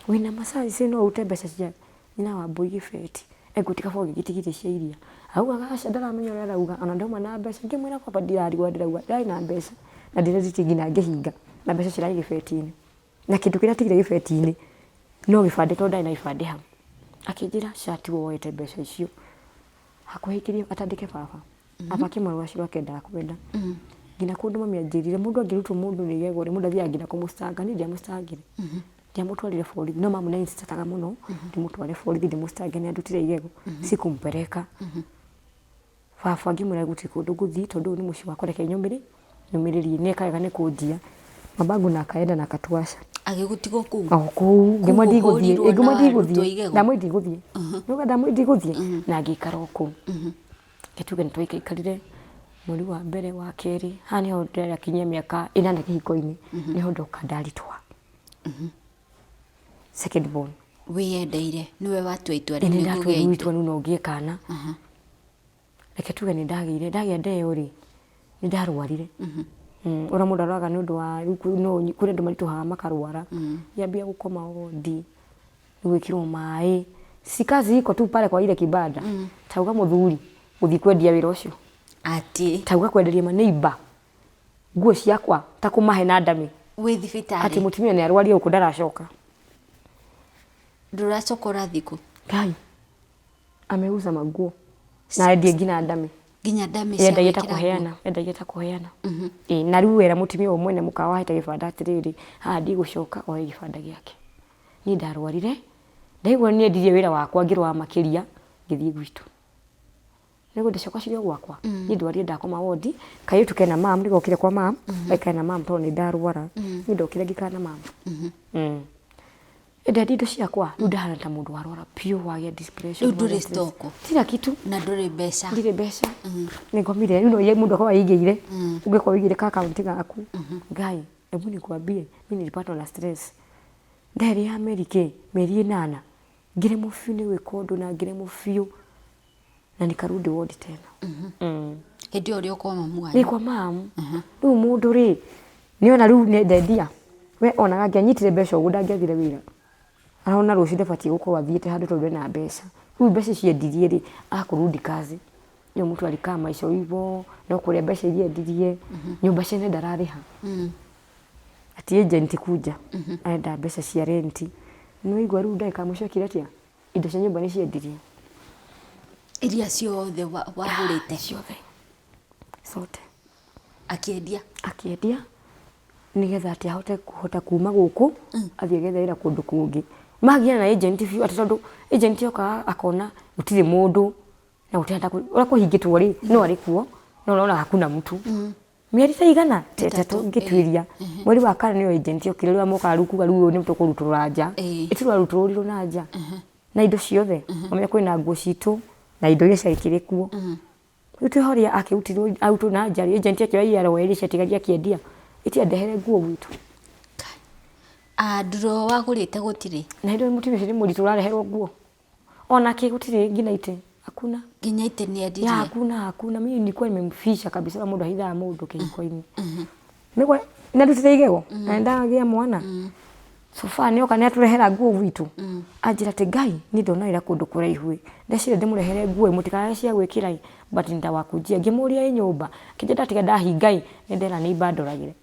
Wĩna macai no ũrute mbeca cia nyina wa mbũi gĩbeti. Engũti kaba ũngĩgĩtigire cia iria. Augaga aca ndaramenya ũrĩa arauga ona ndauma na mbeca. Ngĩmwĩra baba ndirarigwo ndĩrauga ndirarĩ na mbeca na ndĩrethiti nginya ngĩhinga na mbeca cirarĩ gĩbeti-inĩ. Na kĩndũ kĩrĩa atigire gĩbeti-inĩ no gĩbandĩ tondũ ndarĩ na gĩbandĩ hau. Akĩnjĩra aca tiwe woete mbeca icio. Hakuhĩ aikirie atandĩke baba. Baba akĩmwĩra rũracio rwake ndakwenda. Nginya kũndũ mami anjĩrire mũndũ angĩrutwo mũndũ nĩ igego rĩ, mũndũ athiaga nginya kũmũcitanga. Niĩ ndiamũcitangire. Ndiamũtwarire borithi no mamu nĩ insistataga mũno ndĩmũtware borithi ndĩmũcitange nĩ andutire igego. Sikumpeleka. Baba ngĩmwĩra gũtirĩ kũndũ ngũthiĩ tondũ ũyũ nĩ mũciĩ wakwa reke nyũmĩrĩ nyũmĩrĩrie. Nĩ eka wega nĩ kũnjia. Babangu na akaenda na akatuacha. Agĩgũtiga o kũu? O kũu. Ngĩmwĩra ndigũthiĩ. Kũu ũhũrirwo Ngĩmwĩra na ndigũthiĩ. warutwo igego? Ndamwĩra ndigũthiĩ. Nĩũĩ ndamwĩra ndigũthiĩ? Na ngĩikara o kũu. Reke tuge nĩ twaikaikarire mweri wa mbere wa kerĩ, haha nĩho ndĩrakinyia mĩaka ĩnana kĩhiko-inĩ, nĩho ndoka ndaritũha. Second born. Wĩyendeire nĩwe watua itua rĩu Nĩ nĩ ndatua ngũgĩa rĩu itua. itua rĩu no ngĩe kana. Reke tuge nĩ ndagĩire, ndagĩa nda ĩyo rĩ, nĩ ndarwarire. Ũrĩa mũndũ arwaraga nĩ ũndũ wa rĩu no kũrĩ andũ maritũhaga makarwara. Ngĩambia gũkoma wondi, nĩ gwĩkĩrwo maĩ. Si kazi iko tu pale kwa ile kibanda. Tauga mũthuri gũthiĩ kwendia wĩra ũcio. Atĩ. Tauga kwenderia ma neighbor nguo ciakwa ta kũmahe na ndamĩ. Wĩ thibitarĩ. Atĩ mũtumia nĩ arwarie gũkũ ndaracoka. Ndũracoka ũrathiĩ kũ? Ngai. Ameuza manguo. Na endie nginya ndamĩ. Nginya ndamĩ cia Endagia ta gwĩkĩra nguo. kũheana, endagia ta kũheana. Ĩĩ na rĩu era mũtumia ũyũ mwene mũkawa ahete gĩbanda atĩrĩrĩ, haha ndigũcoka oe gĩbanda gĩake. Niĩ ndarwarire, ndaigua nĩ endirie wĩra wakwa ngĩrwara makĩria, ngĩthiĩ gwitũ. Nĩguo ndacoka cirio gwakwa, niĩ ndwarire ndakoma wondi, kairĩtu kena mam nĩgokire kwa mam, gaikare na mam tondũ nĩ ndarwara. Niĩ ndokire ngĩikara na mam. Ndendia indo ciakwa, rĩu ndahana ta mũndũ warwara biũ wagĩa depression. Rĩu ndũrĩ wagĩa stress. stock. Sina kitu. Na ndũrĩ mbeca. Ndirĩ mbeca. Nĩ ngomire, rĩu no mũndũ akorwo aigĩire, ũngĩkorwo ũigĩire ka akaunti gaku. Ngai, hebu nikwambie, mimi nilipatwa na stress. Nderĩ ya mĩeri kĩ, mĩeri ĩnana, ngĩremwo biũ nĩ gwĩka ũndũ na ngĩremwo biũ na nikarudi ward tena. Hĩndĩ ĩyo ũrĩ o kwa mamu Nĩ wanyu? kwa mamu. Rĩu mũndũ rĩ, nĩona rĩu ndendia, we onaga angĩanyitire mbeca ũguo ndangĩathire wĩra. Arona rũciũ ndabatiĩ gũkorwo athiĩte handũ tondũ ena mbeca. Rĩu mbeca icio endirie rĩ, akurudi kazi. Huyo mtu alikaa maisha hivyo, no kũrĩa mbeca iria endirie, nyũmba ciene ndararĩha. Ati agent kuja, arenda mbeca cia rent. Nĩwaigua rĩu ndagĩka ya mũico ekire atĩa? Indo cia nyũmba nĩ ciendirie. Iria ciothe wagũrĩte? Ciothe. Zote. Akĩendia? Akĩendia nĩgetha atĩ ahote kũhota kuma gũkũ athiĩ agethe wĩra kũndũ kũngĩ. Magiana na agent biũ atĩ tondũ agent okaga akona gũtirĩ mũndũ na gũtirĩ ũrĩa kũhingĩtwo rĩ no arĩ kuo no ũrona hakuna mtu. Mĩeri ta igana ta ĩtatũ ngĩtuĩria. Mweri wa kana nĩyo agent yokire rĩrĩa mokaga rĩu kuga rĩu ũyũ nĩ tũkũrutũrũra nja. Ĩtũrarutũrũrirwo na nja na indo ciothe. Ũmenye kwĩna nguo citũ na indo iria ciakĩrĩ kuo. Rĩu twĩ harĩa akĩrutirwo arutwo na nja rĩ, agent akĩoya iria aroya iria ciatigaria akĩendia. Ĩtiandehere nguo gwitũ. Nduro wagũrĩte gũtirĩ? Na hĩndĩ ĩyo mũtumia ũcio nĩ mũritũ ũrareherwo nguo. Ona kĩ gũtirĩ nginya itĩ. Hakuna. Nginya itĩ nĩ endirie? Ya hakuna hakuna. Mimi nilikuwa nimemfisha kabisa mũndũ ahithaga mũndũ kĩhiko-inĩ. Nĩguo nĩ ndutĩte igego na nĩ ndagĩa mwana. So far nĩoka nĩ atũrehera nguo gwitũ. Anjĩra atĩ Ngai niĩ ndona wĩra kũndũ kũraihu ĩ. Ndeciria ndĩmũrehere nguo ĩ mũtikarare cia gwĩkĩra ĩ but nitawakujia. Ngĩmũria ĩ nyũmba akĩnjĩra ndatiga ndahinga ĩ nĩ ndera neighbor ndoragĩre.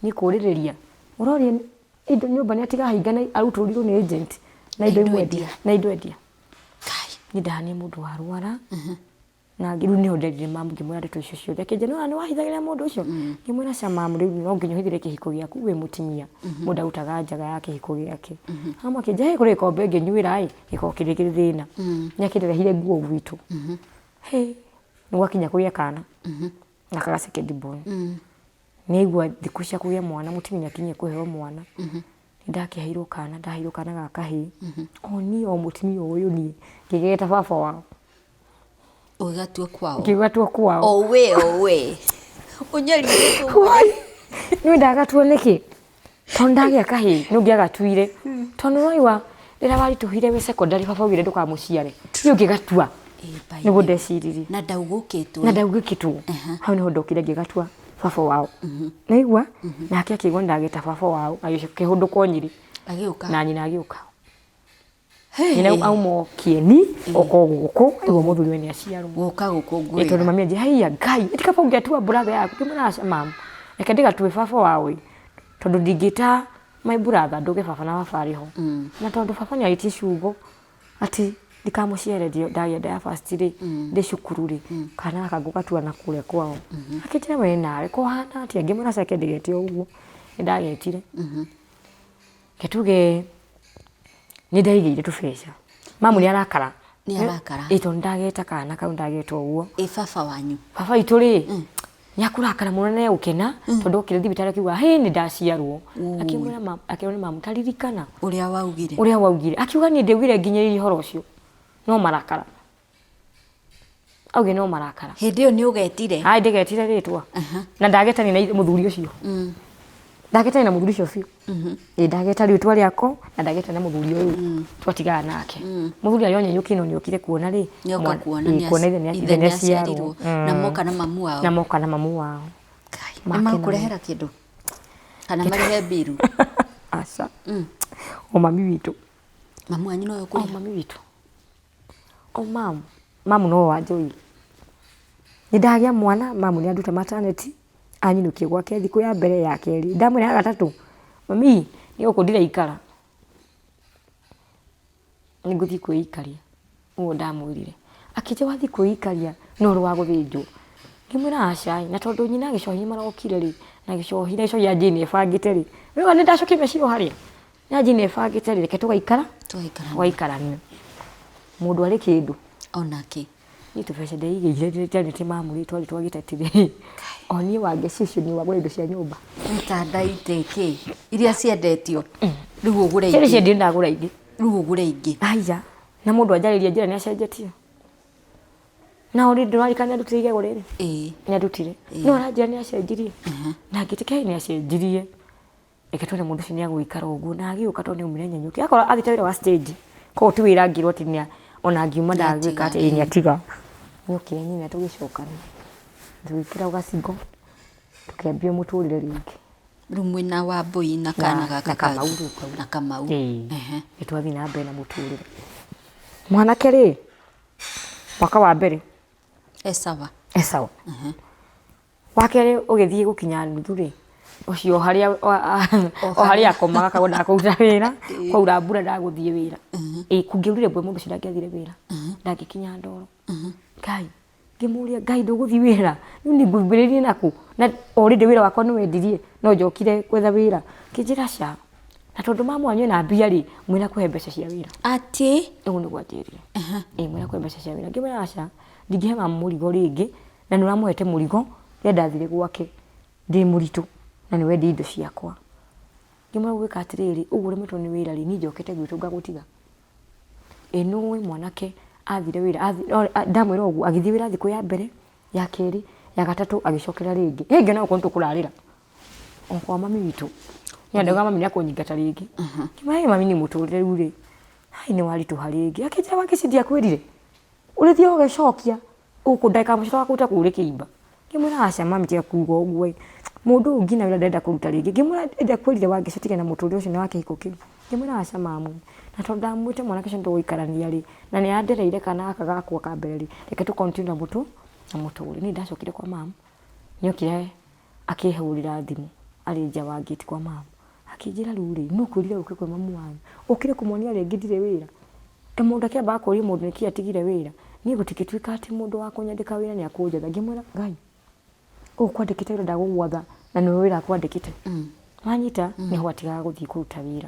Niĩ kũrĩrĩria ũroria indo nyũmba nĩ atiga ahinga na arutũrũrirwo nĩ agent na indo imwe endia na indo endia. Niĩ ndahania mũndũ warwara na rĩu nĩho nderire mamu ngĩmwĩra ndeto icio ciothe akĩnjĩra nĩwona nĩwahithagĩra mũndũ ũcio ngĩmwĩra aca mamu rĩu no nginya ũhithĩre kĩhiko gĩaku wĩ mũtumia mũndũ arutaga njaga ya kĩhiko gĩake. Mamu akĩnjĩra hĩ kũrĩ gĩkombe ngĩnyuĩra ĩ gĩkoragwo kĩrĩ thĩna. Nĩ akĩndehire nguo gwitũ. Hĩ nĩ gwakinya kũgĩa kana na kaga second born. Nĩaigua thikũ cia kũgĩa mwana mũtumia nĩakinyire kũheo mwana. Nĩ ndakĩheirwo kana, ndaheirwo kana ga kahĩĩ. O niĩ o mũtumia ũyũ niĩ ngĩgeta baba wao. Ũgĩgatua kwao? Ngĩgatua kwao. Owe owe. Ũnyarirĩtwo. Nĩ ndagatua nĩkĩ? Tondũ ndagĩa kahĩĩ nĩ ũngĩagatuire. Tondũ nĩwaigua rĩrĩa waritũhire wĩ secondary baba augire ndũkamũciare. Niĩ ũngĩgatua. Nĩguo ndeciririe. Na ndaugũkĩtwo. Na ndaugũkĩtwo. Hau nĩho ndokire ngĩgatua baba wao. Nĩwaigua? Nake akĩigua nĩndagĩta baba wao agĩkĩhũndũka o Nyĩrĩ. Agĩũka. Na nyina agĩũka. Nyina auma o Kĩeni oka o gũkũ aigua mũthuriwe nĩ aciarwo. Gũka gũkũngũĩra. Tondũ mami anjĩra haiya Ngai ĩ ti kaba ũngĩatua brother yaku. Ngĩmwĩra aca mum reke ndĩgatue baba wao ĩ tondũ ndingĩta my brother ndũge baba na baba arĩ ho. Na tondũ baba nĩ arĩtie ciugo atĩ ndikamũciare ndagĩa nda ya first rĩ ndĩ cukuru rĩ kana gaka ngũgatua na kũrĩa kwao. Akĩnjĩra we nawe ko ũhana atĩa? Ngĩmwĩra aca reke ndĩgete o ũguo. Nĩ ndagetire. Reke tuge nĩ ndaigĩire tũbeca. Mamu nĩ arakara. Nĩ arakara. Ĩ tondũ ndageta kana kau ndageta ũguo. Ĩ baba wanyu? Baba witũ rĩ, nĩ akũrakara mũno na egũkena tondũ okire thibitarĩ akiuga hĩ nĩ ndaciarwo. Akĩmwĩra ma akĩrwo nĩ mamu taririkana Ũrĩa waugire. Ũrĩa waugire. Akiuga niĩ ndiaugire nginyĩrĩrie ũhoro ũcio no marakara. Augire no marakara. Hĩndĩ ĩyo nĩ ũgetire? Aĩ ndĩgetire rĩtwa. Na ndagetania na mũthuri ũcio. Ndagetania na mũthuri ũcio biũ. Ĩ ndageta rĩtwa rĩako na ndageta na mũthuri ũyũ twatigana nake. Mũthuri arĩ o Nanyuki no nĩokire kuona rĩ. Nĩoka kuona ĩ, kuona ithe ithe nĩ nĩaciarirwo. aciarwo. Na moka na mamu wao. Na moka na mamu wao. Ngai, Makena nĩ makũrehera kĩndũ? Kana marĩhe mbiru? Aca. O mami witũ. Mamu wanyu nowe O ũkũrĩha? mami witũ. O mamu. Mamu nowe wanjoire. Nĩ ndagĩa mwana, mamu nĩ anduta maternity, anyinũkia gwake thikũ ya mbere ya kerĩ. Ndamwĩra ya gatatũ, mami niĩ gũkũ ndiraikara. Nĩ ngũthiĩ kwĩikaria. Ũguo ndamwĩrire. Akĩnjĩra wathiĩ kwĩikaria no ũrĩ wa gũthĩnjwo. Ngĩmwĩra aca ĩ, na tondũ nyina gĩcohi nĩ marokire rĩ, na gĩcohi na gĩcohi anjĩrire nĩ ebangĩte rĩ, nĩwona nĩ ndacokia meciria o harĩa. Na anjĩrire nĩ ebangĩte rĩ, reke tũgaikara, tũgaikarania. Mũndũ arĩ kĩndũ. Ona kĩ. Niĩ tũbeca ndeigĩire njanĩte mamu rĩ, twarĩ twa gĩteti rĩ, o niĩ wangeci ũcio niĩ wagũra indo cia nyũmba. Itanda itĩ kĩ, iria ciendetio, rĩu ũgũre Ciarĩ ingĩ. ciendio ndagũra ingĩ. Rĩu ũgũre ingĩ. Aya, na mũndũ anjarĩria njĩra nĩ acenjetie. Na o rĩ ndũrarikana nĩ andutire igego rĩrĩ? Ĩĩ. Nĩ andutire. No aranjĩra nĩ acenjirie. Na ngĩtĩkia nĩ acenjirie. Reke tuone mũndũ ũcio nĩ agũikara ũguo. Na agĩũka tondũ nĩ aumire Nanyuki. Akorwo athiĩte wĩra wa stage. Koguo ti wĩra angĩrwo atĩ nĩ ona angiuma ndagwĩka atĩ ĩĩ nĩ atiga. Nĩ okire nyina tũgĩcokana. Tũgĩkĩra gacigo tũkĩambia mũtũrĩre rĩngĩ. Rĩu mwĩna Wambũi na kana gaka na Kamau kangĩ. rĩu kau. Na Kamau. Ĩĩ. Ehe. Nĩ twathiĩ na mbere na mũtũrĩre. Mwanake rĩ, mwaka wa mbere. E sawa. E sawa. Wa kerĩ ũgĩthiĩ gũkinya nuthu rĩ, ũcio o harĩa o harĩa akomaga akauga ndakũruta wĩra, kwaura mbura ndagũthiĩ wĩra. Ĩ kũngĩaurire mbura mũndũ ũcio ndangĩathire wĩra, ndangĩkinya ndoro. Ngai, ngĩmũria Ngai ndũgũthiĩ wĩra, rĩu niĩ ngwambĩrĩrie nakũ? Na already wĩra wakwa nĩ wendirie no njokire gwetha wĩra. Akĩnjĩra aca, na tondũ mama wanyu ena mbia rĩ, mwĩre akũhe mbeca cia wĩra. Atĩ? Ũguo nĩguo anjĩrire. Ĩ mwĩre akũhe mbeca cia wĩra. Ngĩmwĩra aca, ndingĩhe mama mũrigo rĩngĩ, na nĩ ũramũhete mũrigo rĩrĩa ndathire gwake ndĩ mũritũ na nĩ wendia indo ciakwa. Ngĩmwĩra ũgwĩka atĩrĩrĩ, ũguo ũremetwo nĩ wĩra rĩ, niĩ njokete gwitũ ngagũtiga. Ĩ nĩũĩ mwanake athire wĩra, ndamwĩra ũguo agĩthiĩ wĩra thikũ ya mbere, ya kerĩ, ya gatatũ agĩcokera rĩngĩ. Ĩ ngĩona gũkũ nĩtũkũrarĩra o kwa mami witũ. Niĩ ndauga mami nĩekũnyingata rĩngĩ. Ngĩmwĩra mami niĩ mũtũrĩre rĩu rĩ, hai nĩwaritũha rĩngĩ. Akĩnjĩra Wangeci ndiakwĩrire, ũrĩthiaga ũgecokia gũkũ ndagĩka ya mũico tũgakũruta kũu ũrĩ kĩimba. Ngĩmwĩra aca mami tiga kuga ũguo ĩ, mũndũ ũyũ nginya wĩra ndarenda kũruta rĩngĩ. Ngĩmwĩra ndakwĩrire Wangeci ũtige na mũtũrĩre ũcio na wa kĩhiko kĩu. Ngĩmwĩra aca mamu, na tondũ ndamwĩte mwanake ũcio nĩtũgũikarania rĩ, na nĩ andereire kana gaka gakwa ka mbere rĩ, reke tũ continue na mũtũrĩre. Niĩ ndacokire kwa mamu, nĩokire akĩhũrĩra thimũ arĩ nja wa gate kwa mamu, akĩnjĩra rĩu rĩ, nũ ũkwĩrire ũke kwĩ mamu wanyu? Ũkire kũmuonia rĩngĩ ndirĩ wĩra? Ĩ mũndũ akĩambaga kũria mũndũ nĩkĩ atigire wĩra? Niĩ gũtingĩtuĩka atĩ mũndũ wa kũnyandĩka wĩra nĩ akũnjatha. Ngĩmwĩra Ngai, ũũ ũkwandĩkĩte wĩra ndagũgwatha na nĩwe wĩra akwandĩkĩte. Wanyita? Nĩho atigaga gũthiĩ kũruta wĩra.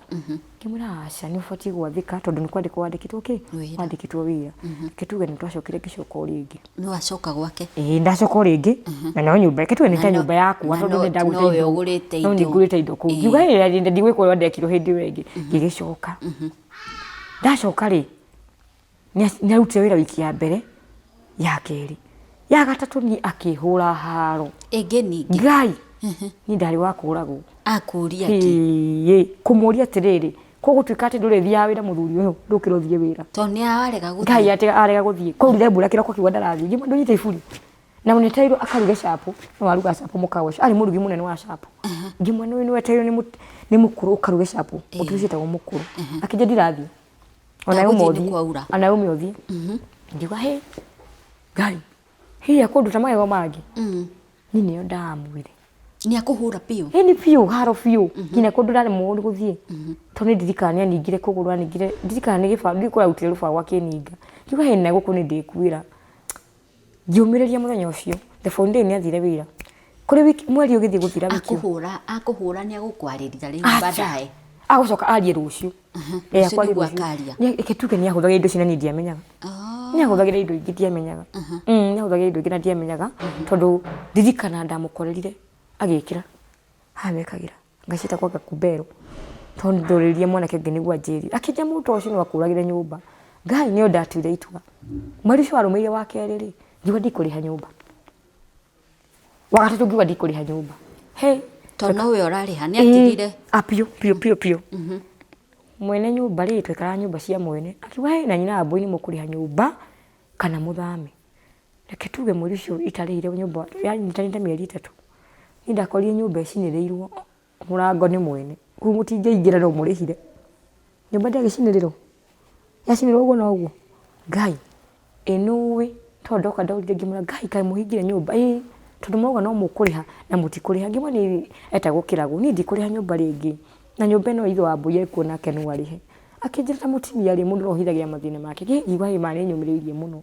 Ngĩmwĩra aca nĩ ũbatiĩ gwathĩka tondũ nĩ kwandĩkwo wandĩkĩtwo kĩ? Wandĩkĩtwo wĩra. Reke tuge nĩ twacokire ngĩcoka o rĩngĩ. Nĩ wacoka gwake? Ĩĩ ndacoka o rĩngĩ na no nyũmba, reke tuge nĩ ta nyũmba yakwa tondũ nĩ ndagũrĩte nowe indo. ũgũrĩte No indo. niĩ ngũrĩte indo kũu. Ngiuga hĩ ndigwĩka ũrĩa ndekirwo hĩndĩ ĩyo ĩngĩ. Ngĩgĩcoka. Ndacoka rĩ, nĩ arutire wĩra wiki ya mbere, ya kerĩ, ya gatatũ niĩ akĩhũra haro. Ĩngĩ ningĩ? Ngai! Niĩ ndarĩ wa kũragwo. Akũria kĩ? Ĩĩ, kũmũria atĩrĩrĩ, kũgũtuĩka atĩ ndũrĩthiaga wĩra mũthuri ũyũ, ndũkĩra ũthiĩ wĩra. Tondũ nĩ arega gũthiĩ. Ngai atĩ arega gũthiĩ. Kwaurire mbura kĩroko akiuga ndarathiĩ. Ngĩmwĩra ndũnyite iburi. Na nĩetereirwo akaruge chapo, no arugaga chapo mũkawa ũcio. Arĩ mũrugi mũnene wa chapo. Ngĩmwĩra nĩũĩ nĩwetereirwo nĩ mũkũrũ ũkaruge chapo, mũtu ũcio wĩtagwo mũkũrũ. Akĩnjĩra ndirathiĩ. Ona Ndagũthiĩ uma nĩ ũthiĩ. kwaura. Ona uma ũthiĩ. Ngiuga hĩ, Ngai, hihi ekũnduta magego mangĩ? Niĩ nĩyo ndaamuire. Nĩ akũhũra biũ? Ĩni biũ, haro biũ. Nginya kũndũ ndaremwo nĩ gũthiĩ. Tondũ nĩ ndirikanaga nĩ aningire kũgũrũ, aningire, ndirikanaga nĩ gĩbaũ, ndiũĩ kũrĩa arutire rũbaũ akĩninga. Ngiuga hĩ na gũkũ nĩ ndĩkuĩra. Ngĩũmĩrĩria mũthenya ũcio, the following day nĩ athire wĩra. Kũrĩ wiki, mweri ũgĩthiĩ gũthira wiki ĩyo. Akũhũra, akũhũra nĩ agũkwarĩria rĩu Acha. baadaye. Agũcoka arie rũciũ. Rũciũ Eh, akwarie nĩguo rũciũ. akaria. Reke tuge nĩ ahũthagĩra indo ici na niĩ ndiamenyaga. Oh. Nĩ ahũthagĩra indo ingĩ ndiamenyaga. Nĩ ahũthagĩra indo ingĩ na ndiamenyaga tondũ ndirikana ndamũkorerire agĩkĩra haha mekagĩra ngaciĩta kwa gakubero tondũ ndorĩrie mwanake ũngĩ nĩguo anjĩre akĩnjĩra mũndũ ũcio no akũragĩre nyũmba. Ngai nĩyo ndatuire itua. Mweri ũcio warũmĩrĩire wa kerĩ rĩ, ngiuga ndikũrĩha nyũmba. Wa gatatũ ngiuga ndikũrĩha nyũmba. Hey, Tondũ nowe ũrarĩha nĩ atigire. Ah, biũ biũ biũ biũ. Mwene nyũmba rĩ, twaikaraga nyũmba cia mwene, akiuga he na nyina Wambũi nĩ mũkũrĩha nyũmba kana mũthame. Reke tuge mweri ũcio itarĩhire nyũmba yanyitanĩte mĩeri 3. Niĩ ndakorire nyũmba ĩcinĩrĩirwo mũrango nĩ mwene, rĩu mũtingĩingĩra no mũrĩhire. Nyũmba ndĩagĩcinĩrĩrwo? Yacinĩrĩrwo ũguo na ũguo? Ngai, ĩ nĩũĩ tondũ ndoka ndorire ngĩmwĩra Ngai kaĩ mũhingire nyũmba? Ĩĩ tondũ mũrauga no mũkũrĩha na mũtikũrĩha. Ngĩmwĩra niĩ etagwo Kĩragũ, niĩ ndikũrĩha nyũmba rĩngĩ na nyũmba ĩno ithe wa Mbũi ekuo nake no arĩhe. Akĩnjĩra ta mũtumia rĩ, mũndũ no ahithagĩra mathĩna make. Ngĩigua ĩ ma nĩ nyũmĩrĩirie mũno.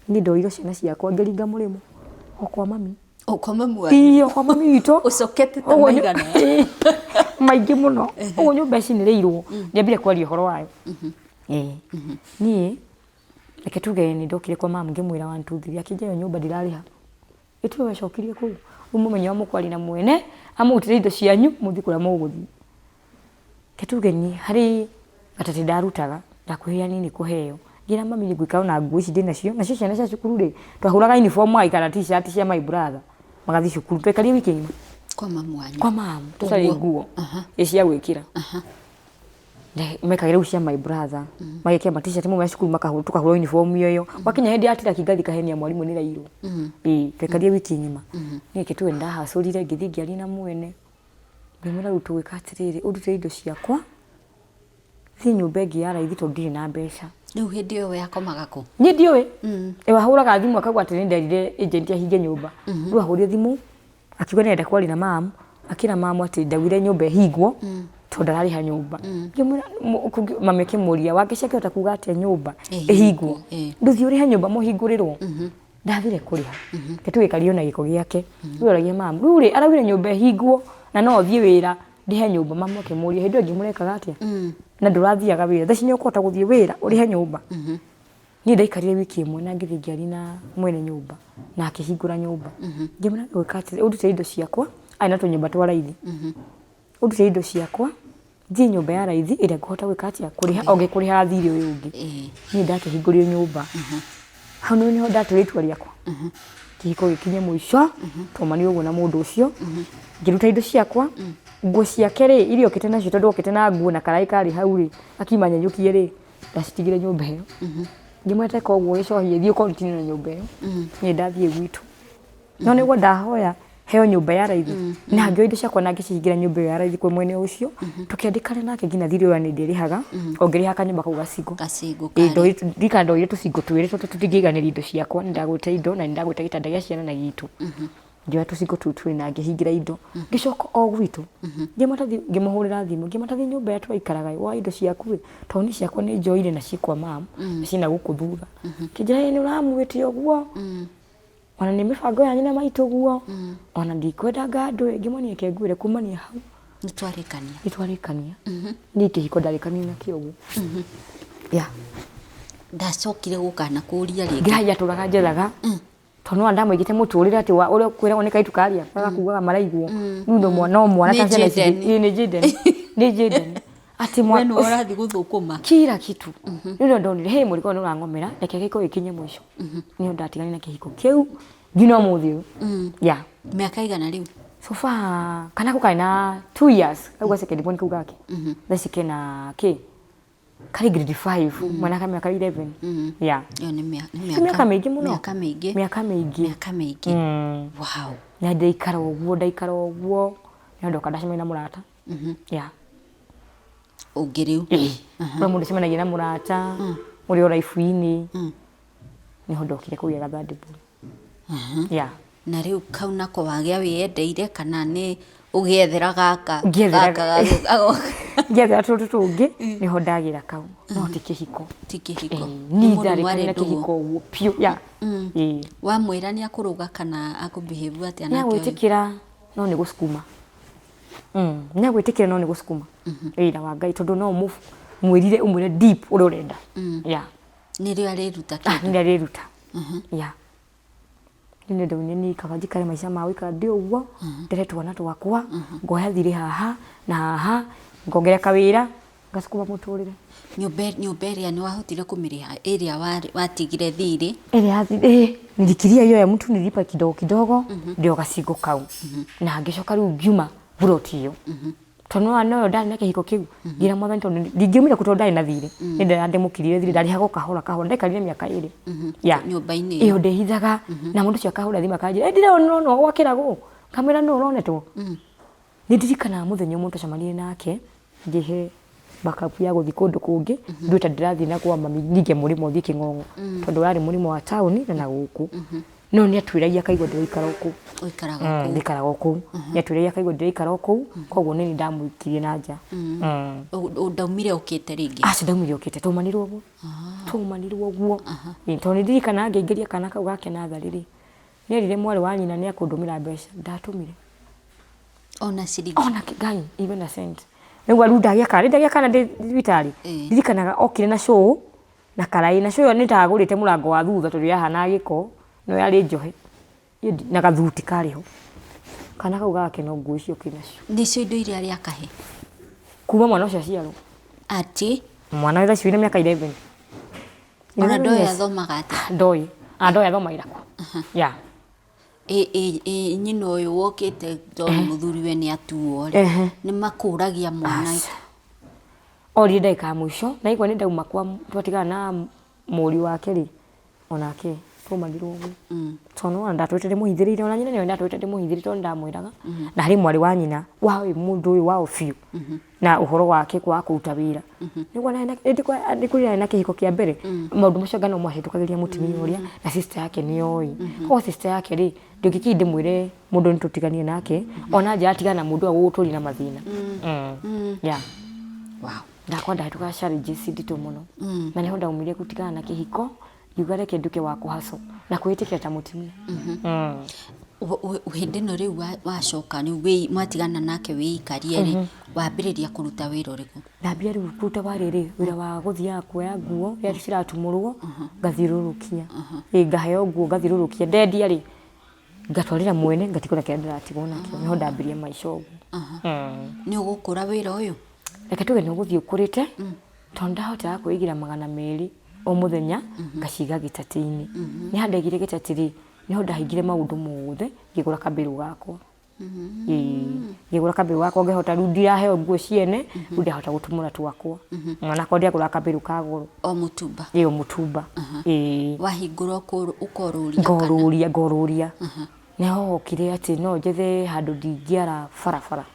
Niĩ ndoire ciana ciakwa ngĩringa mũrĩmo o kwa mami. O kwa mami wanyu? Ĩĩ o kwa mami witũ. Ũcokete ta maigana? Maingĩ mũno. Ũguo nyũmba ĩcinĩrĩirwo ndiambire kwaria ũhoro wayo. Ĩĩ. Niĩ reke tuge nĩ ndokire kwa mamu ngĩmwĩra one two three akĩnjĩra ĩyo nyũmba ndirarĩha. Ĩ tiwe wacokirie kũu? Rĩu mũmenye o mũkwaria na mwene amũrutĩre indo cianyu mũthiĩ kũrĩa mũgũthiĩ. Reke tuge niĩ harĩ gatatĩ ndarutaga ndakuhĩrĩria hanini kũheo, ngĩra mami nĩ ngũikara na nguo ici ndĩnacio, nacio ciana cia cukuru rĩ, twahũraga uniform magaikara na t-shirt cia my brother magathiĩ cukuru, twaikarire wiki ng'ima. Kwa mamu wanyu? Kwa mamu, tũtarĩ nguo cia gwĩkĩra. Mekagĩra rĩu cia my brother, magekĩra ma t-shirt mauma cukuru tũkahũra uniform ĩyo, gwakinya hĩndĩ ya tiraki ngathiĩ ngahenia mwarimũ nĩ ĩraiyirwo. Ĩĩ twaikarire wiki ng'ima. Niĩ reke tuge nĩ ndahacũrire ngĩthiĩ ngĩaria na mwene, ngĩmwĩra rĩu tũgwĩka atĩrĩrĩ, ũndutĩre indo ciakwa, thiĩ nyũmba ĩngĩ ya raithi tondũ ndirĩ na mbeca. Rĩu hĩndĩ ĩyo we akomaga kũ? Niĩ ndiũĩ. Ahũraga thimũ akauga atĩ nĩ nderire agent ahinge nyũmba. Rĩu ahũrire thimũ akiuga nĩ arenda kwaria na mamu, akĩra mamu atĩ ndaugire nyũmba ĩhingwo tondũ ndararĩha nyũmba. Ngĩmwĩra mami akĩmũria Wangeci akĩhota kuga atĩa nyũmba ĩhingwo? Ndũthiĩ ũrĩhe nyũmba mũhingũrĩrwo. Ndathire kũrĩha. Reke tũgĩkario na gĩko gĩake. Rĩu oragia mamu, rĩu rĩ araugire nyũmba ĩhingwo na no thiĩ wĩra ndĩhe nyũmba. Mamu akĩmũria hĩndĩ ĩyo ĩngĩ mũrekaga atĩa? Na ndũrathiaga wĩra, thaa ici nĩ ũkũhota gũthiĩ wĩra ũrĩhe nyũmba? Niĩ ndaikarire wiki ĩmwe na ngĩthiĩ ngĩaria na mwene nyũmba na akĩhingũra nyũmba. Ngĩmwĩra gwĩka atĩrĩ, ũndutĩre indo ciakwa, arĩ na tũnyũmba twa raithi. Ũndutĩre indo ciakwa, thiĩ nyũmba ya raithi ĩrĩa ngũhota gwĩka atĩa, kũrĩha o ngĩkũrĩhaga thirĩ ũyũ ũngĩ. Niĩ ndakĩhingũrire nyũmba. Hau nĩho ndatuire itua rĩakwa. Kĩhiko gĩkinye mũico, twaumanire ũguo na mũndũ ũcio, ngĩruta indo ciakwa, nguo ciake rĩ, iria okĩte nacio tondũ okĩte na nguo na karaĩ karĩ hau rĩ, akiuma nyenyũkie rĩ, ndacitigire nyũmba ĩyo. Ngĩmwĩra teka ũguo gĩcohie thiĩ ũ continue na nyũmba ĩyo, niĩ ndathiĩ gwitũ. No nĩguo ndahoya heo nyũmba ya raithi na ngĩoya indo ciakwa na ngĩcihingĩra nyũmba ĩyo ya raithi kwĩ mwene ũcio, tũkĩandĩkana nake nginya thirĩ ũrĩa niĩ ndĩrĩhaga, o ngĩrĩhaga kanyũmba kau gacingo. Gacingo Ĩĩ karĩ. Ndirikana ndoire tũcingo twĩrĩ tondũ tũtingĩiganĩria indo ciakwa, nĩ ndagũrĩte indo na nĩ ndagũrĩte gĩtanda gĩa ciana na gitũ. Ngĩoya tũcingo tũu twĩrĩ na ngĩhingĩra indo, ngĩcoka o gwitũ, ngĩmũhũrĩra thimũ, ngĩmwĩra ta thiĩ nyũmba ĩrĩa tũraikaraga ĩ, woe indo ciaku ĩ, tondũ niĩ ciakwa nĩ njoire na ciĩ kwa mum, na ciĩ na gũkũ thutha. Akĩnjĩra ĩ nĩ ũramwĩtia ũguo, ona nĩ mĩbango yanyu na maitũ ũguo, ona ndikwenda ngandũ ĩ, ngĩmwĩra reke ngwĩre kumania hau. Nĩ twarĩkania. Nĩ twarĩkania. Niĩ kĩhiko ndarĩkanire nakĩo ũguo. Yeah. Ndacokire gũkanakũria rĩngĩ. Ngai atũraga njethaga. Tondũ nĩwona ndamũigĩte mũtũrĩre atĩ ũrĩa ũkwĩragwo nĩ kairĩtu karĩa gagakuaga maraiguo. Rĩu no mwana no mwana Nĩ ta ciana ici Jaden. Ĩĩ nĩ Jaden. Nĩ Jaden. Atĩ We mwana nĩwe ũrathiĩ gũthũkũma. kila kitu. Rĩu nĩo ndonire hĩ mũrigo ũyũ nĩ ũrang'omera reke gĩko gĩkinye mũico. Nĩo ndatiganire na kĩhiko kĩu nginya ũmũthĩ ũyũ. Yeah. Mĩaka igana rĩu? So far kana kau karĩ na 2 years kau ga second born kau gake. Thaa ici kena kĩ? Karĩ grade 5 mwana ka mĩaka 11. Yeah. Ĩyo nĩ Ti mĩaka mĩingĩ mũno. Mĩaka mĩingĩ. Mĩaka mĩingĩ. Mĩaka mĩingĩ. Wow. Na ndaikara ũguo ndaikara ũguo no ndoka ndacemania na mũrata. Yeah. Ũngĩ rĩu. Ĩĩ. Ũrĩa mũndũ acemanagia na mũrata ũrĩa o life-inĩ. Nĩho ndokire kũgĩa ga third born. Yeah. Na rĩu kau nako wagĩa wĩyendeire kana nĩ ũgĩethera gaka? Ngĩethera Gaka gagoka. Ngĩethera tũtũ tũngĩ nĩho ndagĩra kau no ti kĩhiko. Ti kĩhiko. Ĩĩ, Nĩ niĩ mũndũ ndarĩkanire mwarĩ na ndũgũ. kĩhiko ũguo biũ. Yeah. Ĩĩ. Wamwĩra nĩ akũrũga kana akũ behave atĩa nake ũyũ? Nĩagwĩtĩkĩra no nĩ gũcukuma. Nĩagwĩtĩkĩra no nĩ gũcukuma. Wĩra wa Ngai tondũ no ũmwĩrire ũmwĩre deep ũrĩa ũrenda. Yeah. Nĩrĩo arĩruta Ah, kĩndũ. nĩrĩo arĩruta. Ya. Nĩ ũndũ nĩ kaba njikare maica ma gũikara ndĩ ũguo, ndere twana twakwa, ngoya thirĩ haha na haha, ngongerera kawĩra, ngasukuma mũtũrĩre. Nyũmba ĩrĩa nĩ wahotire kũmĩrĩha ĩrĩa watigire thirĩ? Ĩrĩa ya thirĩ, nilikiria hiyo ya mtu nilipa kidogo kidogo, ndio gacigo kau. Na ngĩcoka rĩu ngiuma buroti ĩyo. Tondũ nĩwona noyo ndarĩ na kĩhiko kĩu, ngĩra mwathani tondũ ndingĩumire kũu tondũ ndarĩ na thirĩ. Nĩ ndĩramũkirire thirĩ, ndarĩhaga o kahora kahora, ndaikarire mĩaka ĩrĩ. Yeah. Nyũmba-inĩ ĩyo ndehithaga, na mũndũ ũcio akahũra thimũ akanjĩra, ĩ ndĩronwo gwakĩragwo, ngamwĩra nũ ũronetwo. Nĩ ndirikanaga mũthenya ũmwe twacemanirie nake, ngĩhe backup ya gũthiĩ kũndũ kũngĩ, ndue ta ndĩrathiĩ na kwa mami ninge mũrĩmo thiĩ Kĩng'ong'o, tondũ warĩ mũrĩmo wa taũni na na gũkũ. No nĩ atuĩragia akaigua ndĩraikara o kũu. Ũikaraga o kũu. Ndikaraga o kũu. Nĩ atuĩragia akaigua ndĩraikara o kũu, koguo nĩ niĩ ndamũikirie na nja. Ndaumire ũkĩte rĩngĩ? Aca ndaumire ũkĩte, twaumanirwo ũguo. Twaumanirwo ũguo. Tondũ nĩ ndirikanaga ngĩingĩria kana kau gake natharĩ rĩ, nĩ erire mwarĩ wa nyina nĩ ekũndũmĩra mbeca, ndatũmire. Ona ciringi? Ona Ngai, even a cent. Nĩguo rĩu ndagĩa kana, ndagĩa kana ndĩ thibitarĩ, ndirikanaga okire na cũũ na karaĩ, na cũũ ĩyo nĩ ndagũrĩte mũrango wa thutha tondũ yahanaga gĩko, no yarĩ njohe, na gathuti karĩ ho. Kana kau gake no nguo icio okire nacio. Nĩcio indo iria arĩ akahe? Kuma mwana ũcio aciarwo. Atĩ? Mwana thaa ici wĩna mĩaka 11. Ona ndoĩ athomaga atĩa? Ndoĩ, ndoĩ athomagĩra kũ. Yeah. Ĩ nyina ũyũ wokĩte tondũ mũthuriwe nĩ atuo rĩ, nĩ makũragia mwana? Orire ndagĩka ya mũico, na aigua nĩ ndauma kwa twatigana na mũriũ wake rĩ, onake twaumanire ũguo. Tondũ nĩwona ndatũrĩte ndĩmũhithĩrĩire, ona nyina nĩoĩ ndatũrĩte ndĩmũhithĩrĩire tondũ nĩndamwĩraga. Na harĩ mwarĩ wa nyina wa mũndũ ũyũ wao biũ, na ũhoro wake kwaga kũruta wĩra. Nĩguo nĩ na kĩhiko kĩa mbere, maũndũ macio anga no mahĩtũkagĩria mũtumia ũrĩa, na sister yake nĩoĩ. Koguo sister yake rĩ, ndũngĩkĩthiĩ ndĩmwĩre mũndũ nĩ tũtiganie nake, ona nja atigana na mũndũ ũyũ agũgũtũria na mathĩna. Yeah. Wow. Ndakwa ndahĩtũkaga challenges nditũ mũno. Na nĩho ndaumire gũtigana na kĩhiko, ngiuga reke nduĩke wa kũhustle na kwĩĩtĩkĩra ta mũtumia. Hĩndĩ ĩno rĩu wacoka rĩu mwatigana nake wĩikarie rĩ, wambĩrĩria kũruta wĩra ũrĩkũ? Ndambia rĩu kũruta wa rĩrĩ, wĩra wa gũthiaga kuoya nguo rĩrĩa ciratumũrwo, ngathiũrũrũkia. Ngaheo nguo ngathiũrũrũkia, ndendia rĩ, ngatwarĩra mwene ngatigwo na kĩrĩa ndĩratigwo nakĩo. Nĩho ndambirie maica ũguo. Nĩ ũgũkũra wĩra ũyũ? Reke tuge nĩ ũgũthiĩ ũkũrĩte, tondũ ndahotaga kwĩigĩra 200 o mũthenya, ngaciga gĩtatĩ-inĩ. Nĩ handũ ndaigire gĩtatĩ rĩ, nĩho ndahingire maũndũ mothe, ngĩgũra kabĩrũ gakwa. Ngĩgũra kabĩrũ gakwa ngĩhota rĩu ndiraheo nguo ciene, rĩu ndahota gũtumũra twakwa. Onakorwo ndiagũraga kabĩrũ ka goro. O mũtumba? Ĩĩ o mũtumba. Ĩĩ. Wahingũra ũkorũria kana? Ngorũria, ngorũria. Nĩho hokire atĩ no njethe handũ ndingĩara barabara.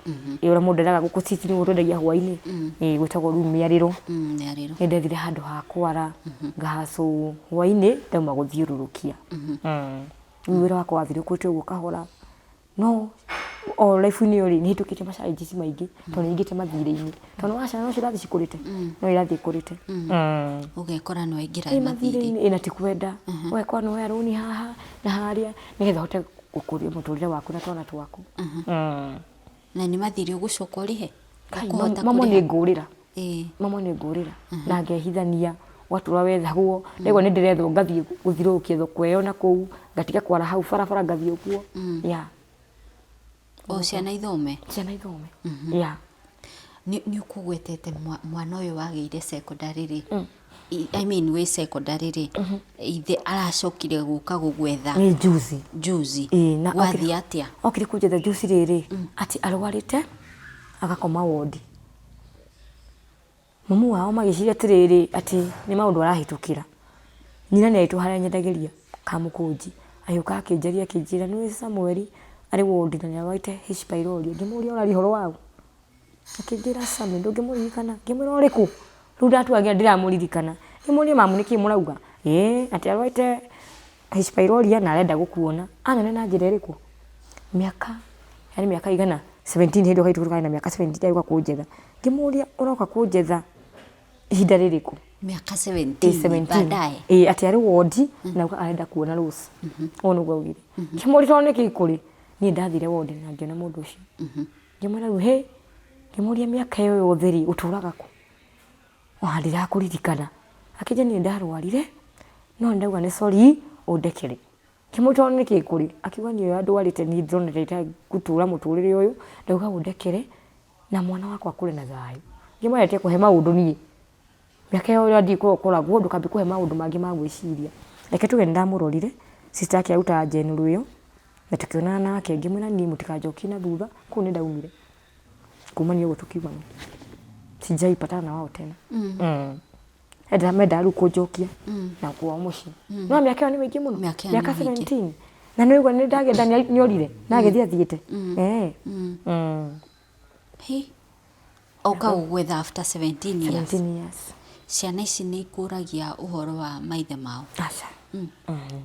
Ĩĩ ũrĩa mũndũ endaga gũkũ city nĩguo twendagia hwainĩ. Ĩĩ gwĩtagwo rĩu mĩarĩro. Mĩarĩro. Nĩ ndethire handũ ha kwara, ngahacũ hwainĩ ndauma gũthiũrũrũkia. Rĩu wĩra wakwa wathire ũkũrĩte ũguo kahora. No o life-inĩ ĩyo rĩ, nĩ hĩtũkĩte ma challenges maingĩ tondũ nĩ nyingĩte mathirĩ-inĩ. Tondũ nĩ ciana no cirathiĩ cikũrĩte, no irathiĩ ikũrĩte. Ũgekora nĩ waingĩra Ĩ mathirĩ-inĩ, ĩ na ti kwenda. Ũgekora nĩ woya rũni haha na harĩa nĩgetha ũhote gũkũria mũtũrĩre waku na twana twaku. Na nĩ mathirĩ ũgũcoka ũrĩhe? Ũkũhota Mamwe nĩ ngũrĩra. Mamwe nĩ ngũrĩra na ngehithania ũgatũra wethagwo, ndaigua nĩ ndĩrethwo ngathiĩ gũthiũrũrũkia thoko ĩyo na kũu, ngatiga kwara hau barabara ngathiĩ ũguo. Yeah. O ciana ithome? Ciana ithome. Yeah. Nĩ ũkũgwetete mwana ũyũ wagĩire secondary rĩ, I mean wĩ secondary rĩ, ithe aracokire gũka gũgwetha Nĩ juzi. Juzi. Ĩĩ, na Gwathiĩ atĩa? Okire kũnjetha juzi rĩrĩ, atĩ arwarĩte agakoma wondi. Mamu wao magĩciria atĩrĩrĩ, atĩ nĩ maũndũ arahĩtũkĩra. Nyina nĩ arĩtwo harĩa nyendagĩria kamũkũnji, agĩũka akĩnjaria akĩnjĩra nĩũĩ Samuel arĩ wondi na nĩ arwarĩte H pylori. Ngĩmũria ũraria ũhoro waũ? Akĩnjĩra Sammy ndũngĩmũririkana? Ngĩmwĩra ũrĩkũ? Rĩu ndatua nginya ndiramũririkana. Ngĩmũria mamu nĩkĩ mũrauga? Ĩĩ atĩ arwarĩte H pylori na arenda gũkuona. Anyona na njĩra ĩrĩkũ? Mĩaka, yarĩ mĩaka ĩigana? 17 hĩndĩ ĩyo kairĩtu karĩ na mĩaka 17 agĩũka kũnjetha. Ngĩmũria ũroka kũnjetha ihinda rĩrĩkũ? Mĩaka 17 baadaye. Ĩĩ atĩ arĩ wondi na auga arenda kuona Rose. Ũguo nĩguo augire. Ngĩmũria tondũ nĩkĩ kũrĩ? Niĩ ndathire wondi na ngĩona mũndũ ũcio. Ngĩmwĩra rĩu hĩ, ngĩmũria mĩaka ĩyo yothe rĩ, ũtũraga kũ? Ona ndirakũririkana. Akĩnjĩra niĩ ndarwarire no nĩndauga nĩ sorry ũndekere. Ngĩmũria tondũ nĩkĩ kũrĩ? Akiuga niĩ ũrĩa ndwarĩte niĩ ndĩrona ta itangĩtũra mũtũrĩre ũyũ, ndauga ũndekere na mwana wakwa akũre na thayũ. Ngĩmwĩra reke kũhe maũndũ niĩ, mĩaka ĩyo ũrĩa ndiũĩ kũrĩa ũkoragwo ndũkambie kũhe maũndũ mangĩ ma gwĩciria. Reke tuge nĩndamũrorire, sister yake arutaga general ĩyo, na tũkĩonana nake ngĩmwĩra niĩ mũtikanjokie na thutha, kũu nĩndaumire. Kumania ũguo tũkiugana sijai patana na wao tena. Mendaga rĩu kũnjokia na kwao mũciĩ. No mĩaka ĩyo nĩ mĩingĩ mũno. Mĩaka ĩyo Mĩaka nĩ mĩingĩ. 17. Na nĩ ũigua nĩ ndagenda nĩorire na agĩthiĩ athiĩte. Hi. Oka gũgwetha after 17 years. 17 years. Ciana ici nĩ ikũragia ũhoro wa maithe mao. Aca.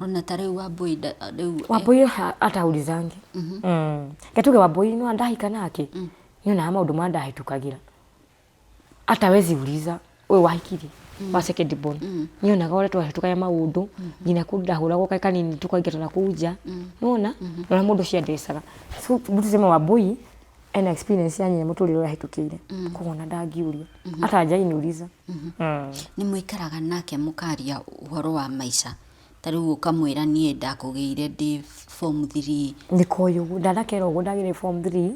Ona ta rĩu Wambũi rĩu Wambũi hata haulizangi. Gatuge Wambũi no ndahika nake. Nĩonaga maũndũ marĩa ndahĩtũkagĩra. Hata hawezi uliza ũyũ wahikirie wa second born. Nĩonaga ũrĩa twahĩtũkagia maũndũ nginya kũndũ ndahũragwo karĩ kanini tũkaingatwo na kũu nja. Nĩwona? Na ũrĩa mũndũ ũcio andecaga. So tuseme Wambũi ena experience ya nyina mũtũrĩre ũrĩa ahĩtũkĩire. Koguo ona ndangĩũria. Hata hajai niuliza. Nĩ mũikaraga nake mũkaria ũhoro wa maica. Ta rĩu ũkamwĩra niĩ ndakũgĩire ndĩ form 3. Nĩ koĩ ũguo ndanakera ũguo ndagĩire form 3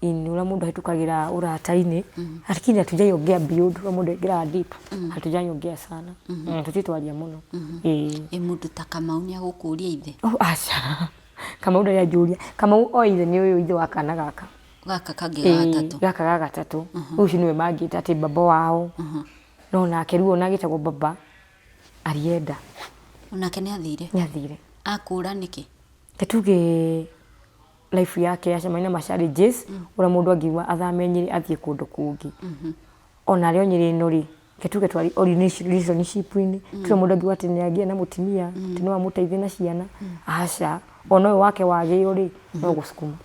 in ũrĩa mũndũ ahĩtũkagĩra ũrata-inĩ lakini hatujaiongea beyond ũrĩa mũndũ aingĩraga deep hatujaiongea sana. Tũtirĩ twaria mũno. Ĩĩ. Ĩ mũndũ ta Kamau nĩ agũkũria ithe? Oh, aca. Kamau ndarĩ anjũria. Kamau oĩ ithe nĩ ũyũ ithe wa kana gaka. Gaka kangĩ ga gatatũ. Gaka ga gatatũ. Ũcio nĩwe mangĩta atĩ baba wao. No nake rĩu ona agĩtagwo baba arienda. Onake nĩ athire? Nĩ athire. Akũra nĩkĩ? Reke tuge life yake yacemania na ma challenges ũrĩa mũndũ angiuga athame Nyĩrĩ athiĩ kũndũ kũngĩ. Ona arĩ o Nyĩrĩ ĩno rĩ, reke tuge twarĩ o relationship-inĩ, tirĩ mũndũ angiuga atĩ nĩ agĩe na mũtumia, atĩ no amũteithie na ciana, aca. Ona ũyũ wake wagĩo rĩ, no gũcukuma.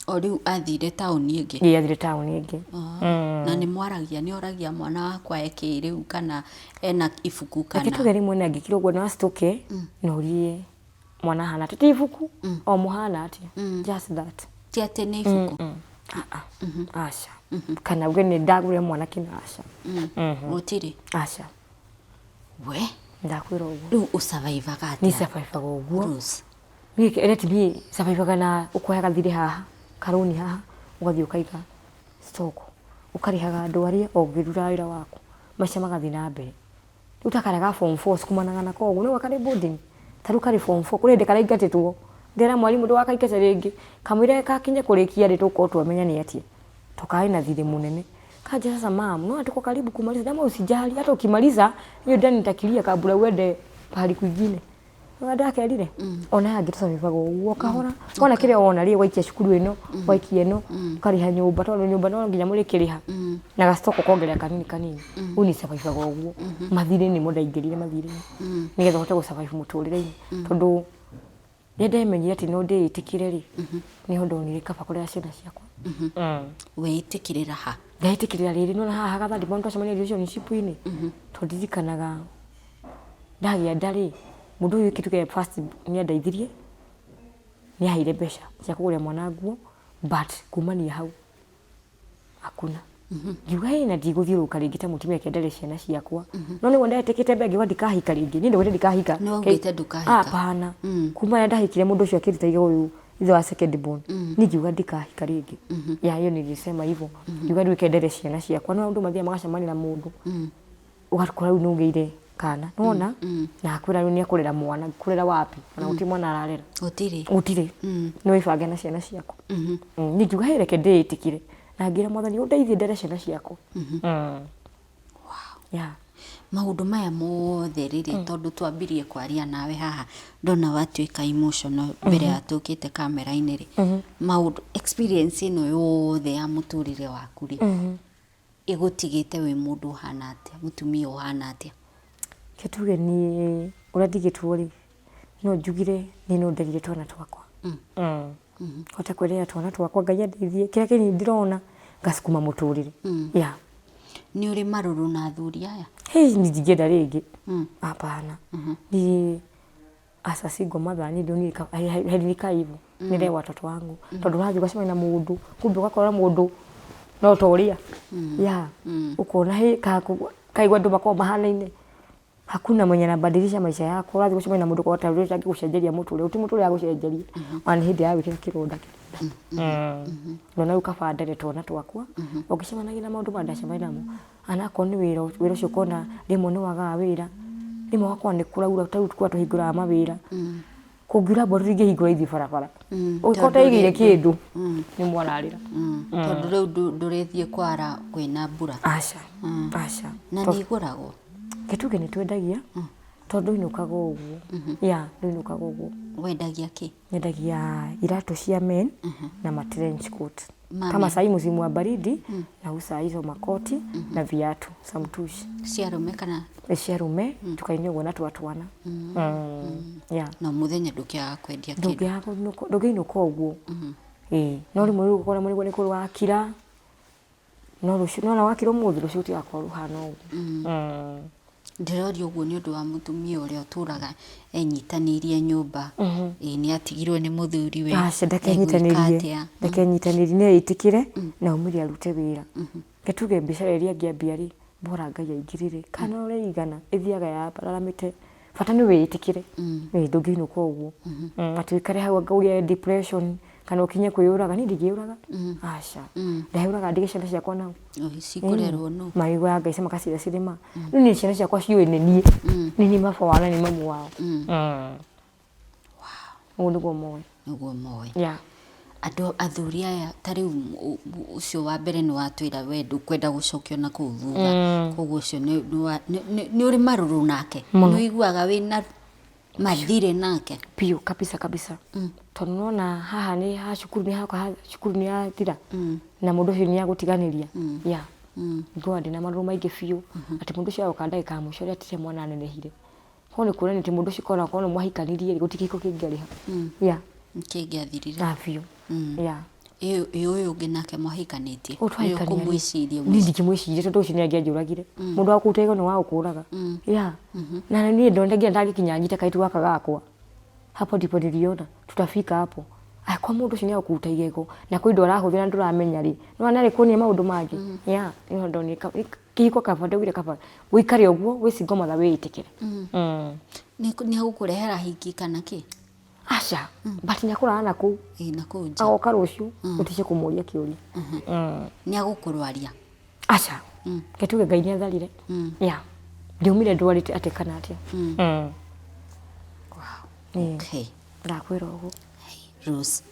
O rĩu athire taũni ĩngĩ? Ĩĩ athire taũni ĩngĩ. Na nĩ mwaragia, nĩ oragia mwana wakwa ekĩ rĩu kana ena ibuku kana? Reke tuge rĩmwe nĩ angĩkira ũguo no acitũke na ũrie mwana ahana atĩa. Ti ibuku, o mũhana atĩa. Just that. Ti atĩ nĩ ibuku? Aca. Kana uge nĩ ndagũrĩra mwana kĩna, aca. Gũtirĩ? Aca. We? Ndakwĩra ũguo. Rĩu ũsurvivaga atĩa? Niĩ survivaga ũguo. Rose. Niĩ let me survivaga na ũkoya gathirĩ haha, karũni haha, ũgathiĩ ũkaiga stock. Ũkarĩhaga andũ arĩa o ũkĩrutaga wĩra waku. Maica magathiĩ na mbere. Rĩu ta karĩa ka form 4 cukumanaga nako ũguo, nĩũĩ karĩ boarding? Ta rĩu karĩ form 4, kũrĩ hĩndĩ karaingatĩtwo. Ndĩrera mwarimũ ndũgakaingate rĩngĩ. Kamũira gakinye kũrĩkia rĩ, tũgũkorwo twamenya nĩ atĩa. To karĩ na thirĩ mũnene. Kanjĩra sasa mum, unaona tuko karibu kumaliza. Ndamwĩra usijali, hata ukimaliza hiyo deni nitakilia kabla uende pahali kwingine. Nĩwona ndakerire? Ona aya angĩ tũcabibaga ũguo kahora. Wona kĩrĩa wona rĩ, waikia cukuru ĩno, waikia ĩno, ũkarĩha nyũmba tondũ nyũmba no nginya mũrĩkĩrĩha. Na ga stock ũkongerera kanini kanini. Rĩu niĩ cababaga ũguo. Mathirĩ nĩmo ndaingĩrire mathirĩ-inĩ. Nĩgetha ũhote gũ survive mũtũrĩre-inĩ. Tondũ rĩrĩa ndemenyire atĩ no ndĩĩtĩkĩre rĩ, nĩho ndonire kaba kũrera ciana ciakwa. Weĩtĩkĩrĩra ha? Ndeĩtĩkĩrĩra rĩrĩ, nĩwona haha gathandi twacemania relationship-inĩ. Tondũ ndirikanaga ndagĩa nda rĩ, mũndũ ũyũ kĩndũ first nĩ andeithirie, nĩ aheire mbeca cia kũgũrĩra mwana nguo, but kumania hau hakuna. Ngiuga ĩ na ndigũthiũrũrũka rĩngĩ ta mũtumia reke ndere ciana ciakwa. No nĩguo ndetĩkĩte mbere ngiuga ndikahika rĩngĩ. Niĩ ndaugĩte ndikahika. Nĩ waugĩte ndũkahika. Hapana. Kuma rĩrĩa ndahikire mũndũ ũcio akĩnduta ithe ũyũ ithe wa second born. Niĩ ngiuga ndikahika rĩngĩ. Ya hiyo nilisema hivyo. Ngiuga rĩu reke ndere ciana ciakwa. No andũ mathiaga magacemania na mũndũ. Ũgakora rĩu nĩ ũgĩire kana. Nĩwona? Na akwĩra rĩu nĩ ekũrera mwana. Kũrera wapi? Ona gũtirĩ mwana ararera. Gũtirĩ. Gũtirĩ. Nĩ wĩbange na ciana ciaku. Niĩ ngiuga hĩ reke ndĩĩtĩkĩre. Na ngĩra mwathani ũndeithie ndere ciana ciakwa. Yeah. Maũndũ maya mothe rĩrĩ tondũ twambirie kwaria nawe haha ndona watuĩka emotional mbere ya tũkĩte kamera-inĩ rĩ, maũndũ experience ĩno yothe ya mũtũrĩre waku rĩ, ĩgũtigĩte wĩ mũndũ ũhana atĩa, mũtumia ũhana atĩa? Reke tuge niĩ ũrĩa ndigĩtwo rĩ, no njugire niĩ no nderire twana twakwa. Hote kwĩrera twana twakwa Ngai andeithie kĩrĩa kĩnini ndĩrona ngacukuma mũtũrĩre. Yeah. Nĩ ũrĩ marũrũ na athuri aya? Hĩ niĩ ndingĩenda rĩngĩ. Hapana. Niĩ as a single mother niĩ ndionire heri nikae hivyo nĩree watoto wangu tondũ ũrathiĩ ũgacemania na mũndũ kumbe ũgakora mũndũ no ta ũrĩa. Yeah. Ũkona hĩ Kaigua andũ makoragwo mahanaine. Hakuna mwenye anabadilisha maisha yako. Ũrathiĩ gũcemania na mũndũ ũkorwo ta ũrĩa ũtangĩgũcenjeria mũtũrĩre. Gũtirĩ mũtũrĩre agũcenjeria. Ona nĩ hĩndĩ ya gwĩkĩra kĩronda kĩronda. Ndona rĩu kaba ndere twana twakwa. Ũngĩcemanagia na maũndũ marĩa ndacemania namo, anakorwo nĩ wĩra, wĩra ũcio ũkona rĩmwe nĩ wagaga wĩra, rĩmwe ũgakora nĩ kũraura, ta rĩu kũrĩa tũhingũraga mawĩra. Kũngiura mbura tũtingĩhingũra ithuĩ barabara. Ũngĩkorwo ũtaigĩire kĩndũ, nĩ mwararĩra. Tondũ rĩu ndũrĩthiĩ kwara kwĩna mbura. Aca, aca. Na nĩ igũragwo? Gĩtugĩ nĩ twendagia, tondũ ndũinũkaga ũguo. Yeah, ndũinũkaga ũguo. Wendagia kĩ? Nyendagia iratũ cia men na ma trench coat. Ma Kama men. saa hii msimu wa baridi nauza hizo makoti na viatu samtushi. Cia arũme kana? Nĩ cia arũme tukainia ũguo na twa twana. Yeah. Na mũthenya ndũkĩaga kwendia kĩndũ? Ndũngĩaga kũinũka, ndũngĩinũka ũguo. Ĩĩ, no rĩmwe rĩu ũkona mũrigo nĩ kũrĩ wakira, no rũciũ, nĩwona wakira ũmũthĩ rũciũ rũtigakorwo rũhana ũguo. Ndĩroria ũguo nĩ ũndũ wa mũtumia ũrĩa ũtũraga enyitanĩirie nyũmba, ĩĩ nĩ atigirwo nĩ mũthuriwe, Aca egwĩka ndakenyitanĩrie, atĩa? ndakenyitanĩrie nĩ eĩtĩkĩre na aumĩre arute wĩra. Reke tuge biacara ĩrĩa angĩambia rĩ, bora Ngai aingĩrĩre, kana ũrĩa ĩigana ĩthiaga yambararamĩte, bata nĩ wĩĩtĩkĩre, ĩĩ ndũngĩinũka ũguo. Atĩ ũikare hau anga ũgĩe depression kana ũkinye kwĩyũraga, niĩ ndingĩyũraga, aca. Ndeyũraga ndige ciana ciakwa nao. Cikũrerwo nũ? Marigũ ya Ngai makacira cirĩma. Rĩu niĩ ciana ciakwa ciũĩ nĩ niĩ. Nĩ niĩ baba wao na nĩ mamu wao. Ũguo nĩguo moĩ. Nĩguo moĩ. Yeah. Andũ athuri aya ta rĩu ũcio wa mbere nĩ watwĩra we ndũkwenda gũcokio na kũu thutha. Koguo ũcio nĩ ũrĩ marũrũ nake? Nĩ ũiguaga wĩna mathirĩ nake? Biũ kabisa kabisa. Tondũ nĩwona haha nĩ ha cukuru nĩ hoka cukuru nĩ yathira na mũndũ ũcio nĩ agũtiganĩria. Yeah. Nguaga ndĩna marũrũ maingĩ biũ atĩ mũndũ ũcio agoka ndagĩka ya mũico ũrĩa atire mwana anenehire. Koguo nĩ kuonania atĩ mũndũ ũcio korwo nĩ mwahikanirie rĩ, gũtirĩ kĩhiko kĩngĩarĩha. Yeah. Kĩngĩathirire. Ah, biũ. Yeah. Ĩ ũyũ ũngĩ nake mwahikanĩtie? Ũyũ twahikania rĩ, Nĩ ũkũmwĩciria? Niĩ ndingĩmwĩciria tondũ ũcio nĩ angĩanjũragire. Mũndũ wa kũruta igego nĩ wa gũkũraga. Yeah. Na niĩ ndonire nginya ndangĩkinya nyite kairĩtu gaka gakwa. Hapo ndipo niliona tutafika hapo. Aya kwa mũndũ ũcio nĩ agũkũruta igego na kwĩ indo arahũthĩra na ndũramenya rĩ, nĩwona nĩ arĩkuonia maũndũ mangĩ. Yeah, nĩho ndonire kĩhiko kaba ndaugire kaba ũikare ũguo wĩ single mother wĩĩtĩkĩre. Nĩ agũkũrehera hiki kana kĩ? Aca, but nĩ akũrara na kũu. Ĩĩ na kũu nja. Agoka rũciũ, ũtice kũmũria kĩũria. Nĩ agũkũrwaria? Aca, reke tuge Ngai nĩ atharire. Yeah. Ndiaumire ndwarĩte atĩa kana atĩa. Wow. Okay. Ndakwĩra ũguo. Rose,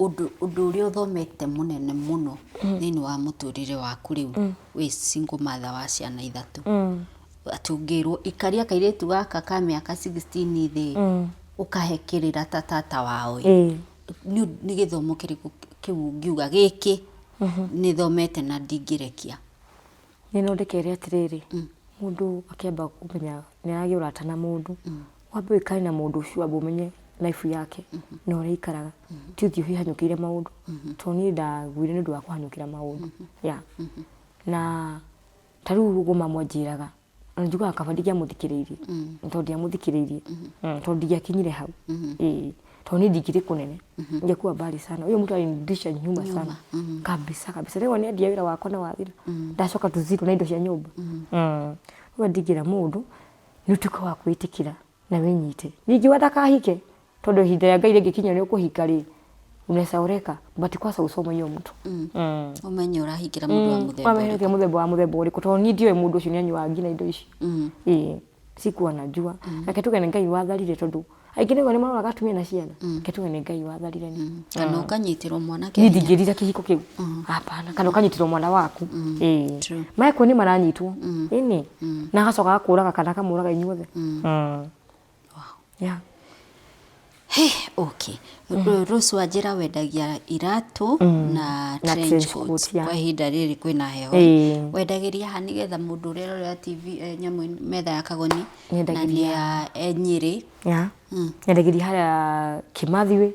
ũndũ ũrĩa ũthomete mũnene mũno thĩinĩ wa mũtũrĩre waku rĩu wĩ single mother wa ciana ithatũ. Atĩ ũngĩrwo ikaria kairĩtu gaka ka mĩaka 16 thĩ ũkahe kĩrĩra ta tata wao ĩ. Nĩ gĩthomo kĩrĩkũ kĩu ũngiuga gĩkĩ nĩ thomete na ndingĩrekia? Niĩ no ndĩkere atĩrĩrĩ, mũndũ akĩamba kũmenya nĩ aragĩa ũrata na mũndũ, wambe ũikare na mũndũ ũcio wambe ũmenye life yake na ũrĩa aikaraga. Ti ũthiĩ ũhanyũkĩire maũndũ, tondũ niĩ ndaguire nĩ ũndũ wa kũhanyũkĩra maũndũ. Yeah. Na ta rĩu ũguo mamu anjĩraga, ona njugaga kaba ndingĩamũthikĩrĩirie, tondũ ndiamũthikĩrĩirie, tondũ ndingĩakinyire hau. Ĩĩ, tondũ niĩ ndingĩrĩ kũnene, ingekuwa mbali sana. Huyo mtu alinirudisha nyuma sana kabisa kabisa. Rĩu nĩendia wĩra wakwa na wathira, ndacoka to zero na indo cia nyũmba. Rĩu ndingĩra mũndũ nĩ ũtuĩke wa kwĩĩtĩkĩra na wĩnyite. Ningĩ ndakahike tondũ ihinda rĩa Ngai rĩngĩkinya nĩ ũkũhika rĩ, unaweza oreka but kwanza usome hiyo mtu. Ũmenye ũrahikĩra mũndũ wa mũthemba ũrĩkũ. Mũthemba wa mũthemba ũrĩkũ tondũ niĩ ndioĩ mũndũ ũcio nĩ anyuaga nginya indo ici. Ĩĩ, sikuwa najua. Reke tuge nĩ Ngai watharire tondũ aingĩ nĩguo nĩ maroraga atumia na ciana. Reke tuge nĩ Ngai watharire ni. Kana ũkanyitĩrwo mwana Niĩ ndingĩrira kĩhiko kĩu. Hapana, kana ũkanyitĩrwo mwana waku. Ĩĩ. True. Mekwo nĩ maranyitwo. Ĩni. Na agacoka agakũraga kana akamũraga inyuothe. Yeah. Hey, okay. Rose wanjĩra wendagia iratũ na Na trench trench coat coat, yeah. kwa ihinda rĩrĩ kwĩna heho. Wendagĩria ha nĩgetha mũndũ ũrĩa ũrorera TV nyamũ metha ya Kagoni na Nyendagĩria. nĩ ya Nyĩrĩ. Yeah. Nyendagĩria harĩa Kimathi Way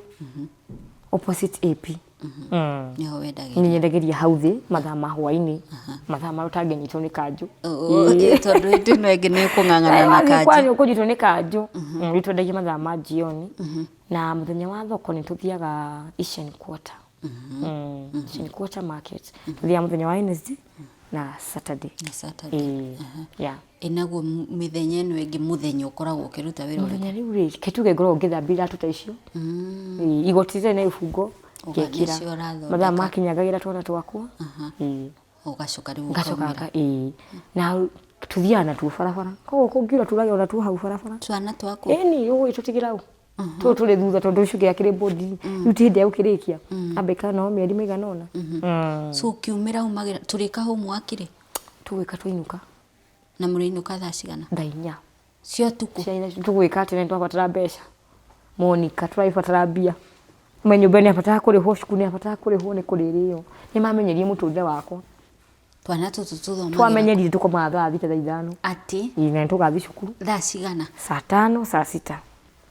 opposite AP. Nĩho wendagĩria. Nĩ nyendagĩria hau thĩ mathaa ma hwainĩ, mathaa marĩa ũtangĩnyitwo nĩ kanjũ. Tondũ hĩndĩ ĩno ĩngĩ nĩ ũkũng'ang'ana na Wathiĩ kanjũ. kwanyu ũkũnyitwo nĩ kanjũ. Rĩu twendagia mathaa ma jioni na mũthenya wa thoko nĩ tũthiaga Asian Quarter. Ici nĩ quarter market. Tũthiaga mũthenya wa Wednesday na Saturday. Na Saturday. Ĩĩ, yeah. Ĩ naguo mĩthenya ĩno ĩngĩ mũthenya ũkoragwo ũkĩruta wĩra ũrĩkũ? Mũthenya rĩu rĩ, reke tuge ngoragwo ngĩthambia iratũ ta icio. Ĩĩ, igoti rĩtarĩ na ibungo ngekĩra. Nĩcio ũrathondeka. Mathaa makinya ngagĩra twana twakwa. Ĩĩ. Ũgacoka rĩu Ngacoka ũkaumĩra. ĩĩ. Na tũthiaga natuo barabara. Koguo kũngiura turagia ona tuo hau barabara. Twana twaku? Ĩni, ũgũgĩtũtigĩra ũ? Tũtũ tũrĩ thutha tondũ ũcio ũngĩ akĩrĩ boarding. Rĩu ti hĩndĩ ya gũkĩrĩkia. Amba ikara nao mĩeri mĩigana ũna. So ũkiumĩra umagĩra, tũrĩka homework rĩ? Tũgwĩka twainũka. Na mũrĩinũka thaa cigana? Thaa inya. Cia ũtukũ? Cia inya tũgwĩka atĩ nĩ twabatara mbeca. Monica tũragĩbatara mbia. Ũmenye nyũmba nĩ yabatara kũrĩhwo, cukuru nĩ yabatara kũrĩhwo nĩ kũrĩrĩo. Nĩ mamenyerire mũtũrĩre wakwa. Twana tũtũ tũthomagĩra Twamenyerire tũkomaga thaa thita thaa ithano. Atĩ? Ĩĩ na nĩ tũgathiĩ cukuru. Thaa cigana? Saa tano, saa sita.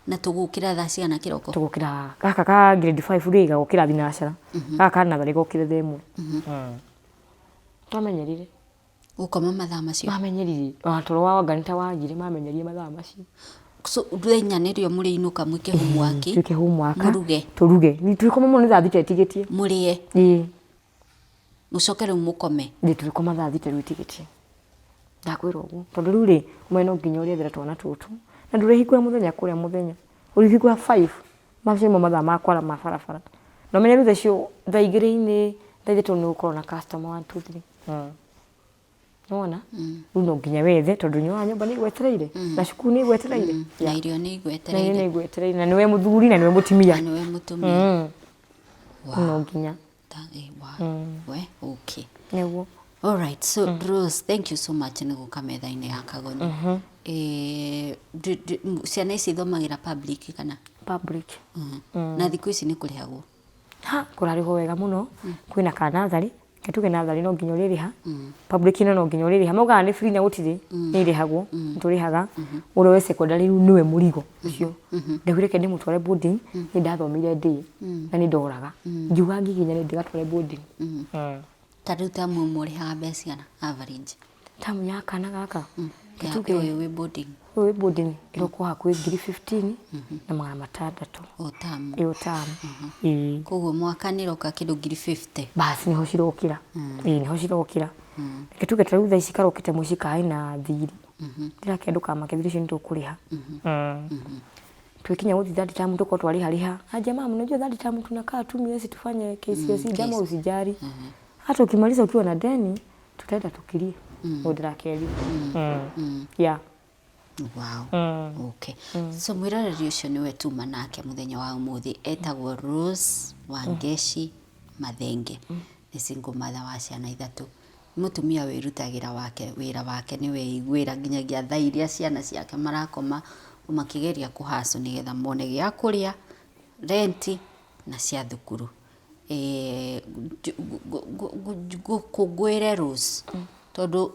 Na tũgũkĩra thaa cigana kĩroko? Tũgũkĩra gaka ka grade 5 rĩ gagũkĩra thinacara. Gaka ka natharĩ gokĩre thaa ĩmwe. Twamenyerire. Gũkoma mathaa macio? Mamenyerire. Ona toro wa wanga nĩ ta wagire mamenyerire mathaa macio. So thaa inya nĩrĩo mũrĩinũka mwĩke homework? Twĩke homework. Mũruge? Tũruge. Tũrĩkoma mũno nĩ thaa thita ĩtigĩtie. Mũrĩe? Ĩĩ. Mũcoke rĩu mũkome? Ĩĩ tũrĩkoma thaa thita rĩu ĩtigĩtie. Ndakwĩra ũguo. Tondũ rĩu rĩ, ũmenye no nginya ũrĩethera twana tũtũ. Na ndũrĩhingũra mũthenya kũrĩa mũthenya. Ũrĩhingũra five. Macio nĩmo mathaa ma kwara ma barabara. Na ũmenye rĩu thaa icio thaa igĩrĩ-inĩ, thaa ithatũ nĩ ũgũkorwo na customer one two three. Nĩwona? Rĩu no nginya wethe tondũ nĩwona nyũmba nĩ ĩgwetereire na cukuru nĩ ĩgwetereire. Na irio nĩ Na irio igwetereire. nĩ igwetereire na nĩwe mũthuri na nĩwe mũtumia. Na nĩwe mũtumia. Wow. No nginya. We, okay. Nĩguo. All right, so Rose, thank you so much nĩ gũka metha-inĩ ya Kagoni. Ciana ici ithomagĩra public kana? Public. Na thikũ ici nĩ kũrĩhagwo? Ha, kũrarĩhwo wega mũno. Kwĩna ka natharĩ, reke tuge natharĩ no nginya ũrĩrĩha. Public ĩno no nginya ũrĩrĩha. Maugaga nĩ free na gũtirĩ, nĩ ĩrĩhagwo, nĩ tũrĩhaga. Ũrĩa wĩ secondary rĩu nĩwe mũrigo ũcio. Ndaugire reke ndĩmũtware boarding, nĩ ndathomire day na nĩ ndoraga. Ngiuga ngiginyane ndĩgatware boarding. Ta rĩu tamu ĩmwe ũrĩhaga mbeca cigana average? Tamu ya kana gaka? Ya Tuge ũyũ wĩ boarding. Ũyũ wĩ boarding ĩrokwo hakuhĩ ngiri 15 na magana matandatũ. O tamu. Ĩyo tamu. Ĩĩ. Koguo mwaka nĩ ĩroka kĩndũ ngiri 50. Basi nĩho cirokĩra. Ĩĩ nĩho cirokĩra. Reke tuge ta rĩu thaa ici karokĩte mũciĩ karĩ na thirĩ. Ndĩrakĩra ndũkamake thirĩ ũcio nĩ tũkũrĩha. Tũgĩkinya gũthiĩ third term tũkorwo twarĩha rĩha. Anja mama unajua third term tunakaa tu miezi tufanye KCSE jama usijali. Hata ukimaliza ukiwa na deni tutaenda tukirie. Ũguo ndĩrakerire. Yeah. Wow. Okay. So mwĩroreri ũcio nĩwe tuma nake mũthenya wa ũmũthĩ etagwo Rose Wangeci Mathenge. Nĩ single mother wa ciana ithatũ. Nĩ mũtumia wĩrutagĩra wake wĩra wake nĩ weiguĩra nginyagia thaa iria ciana ciake marakoma makĩgeria kũhacũ nĩgetha mone gĩa kũrĩa, renti na cia thukuru. Ngũkũngũĩre Rose tondũ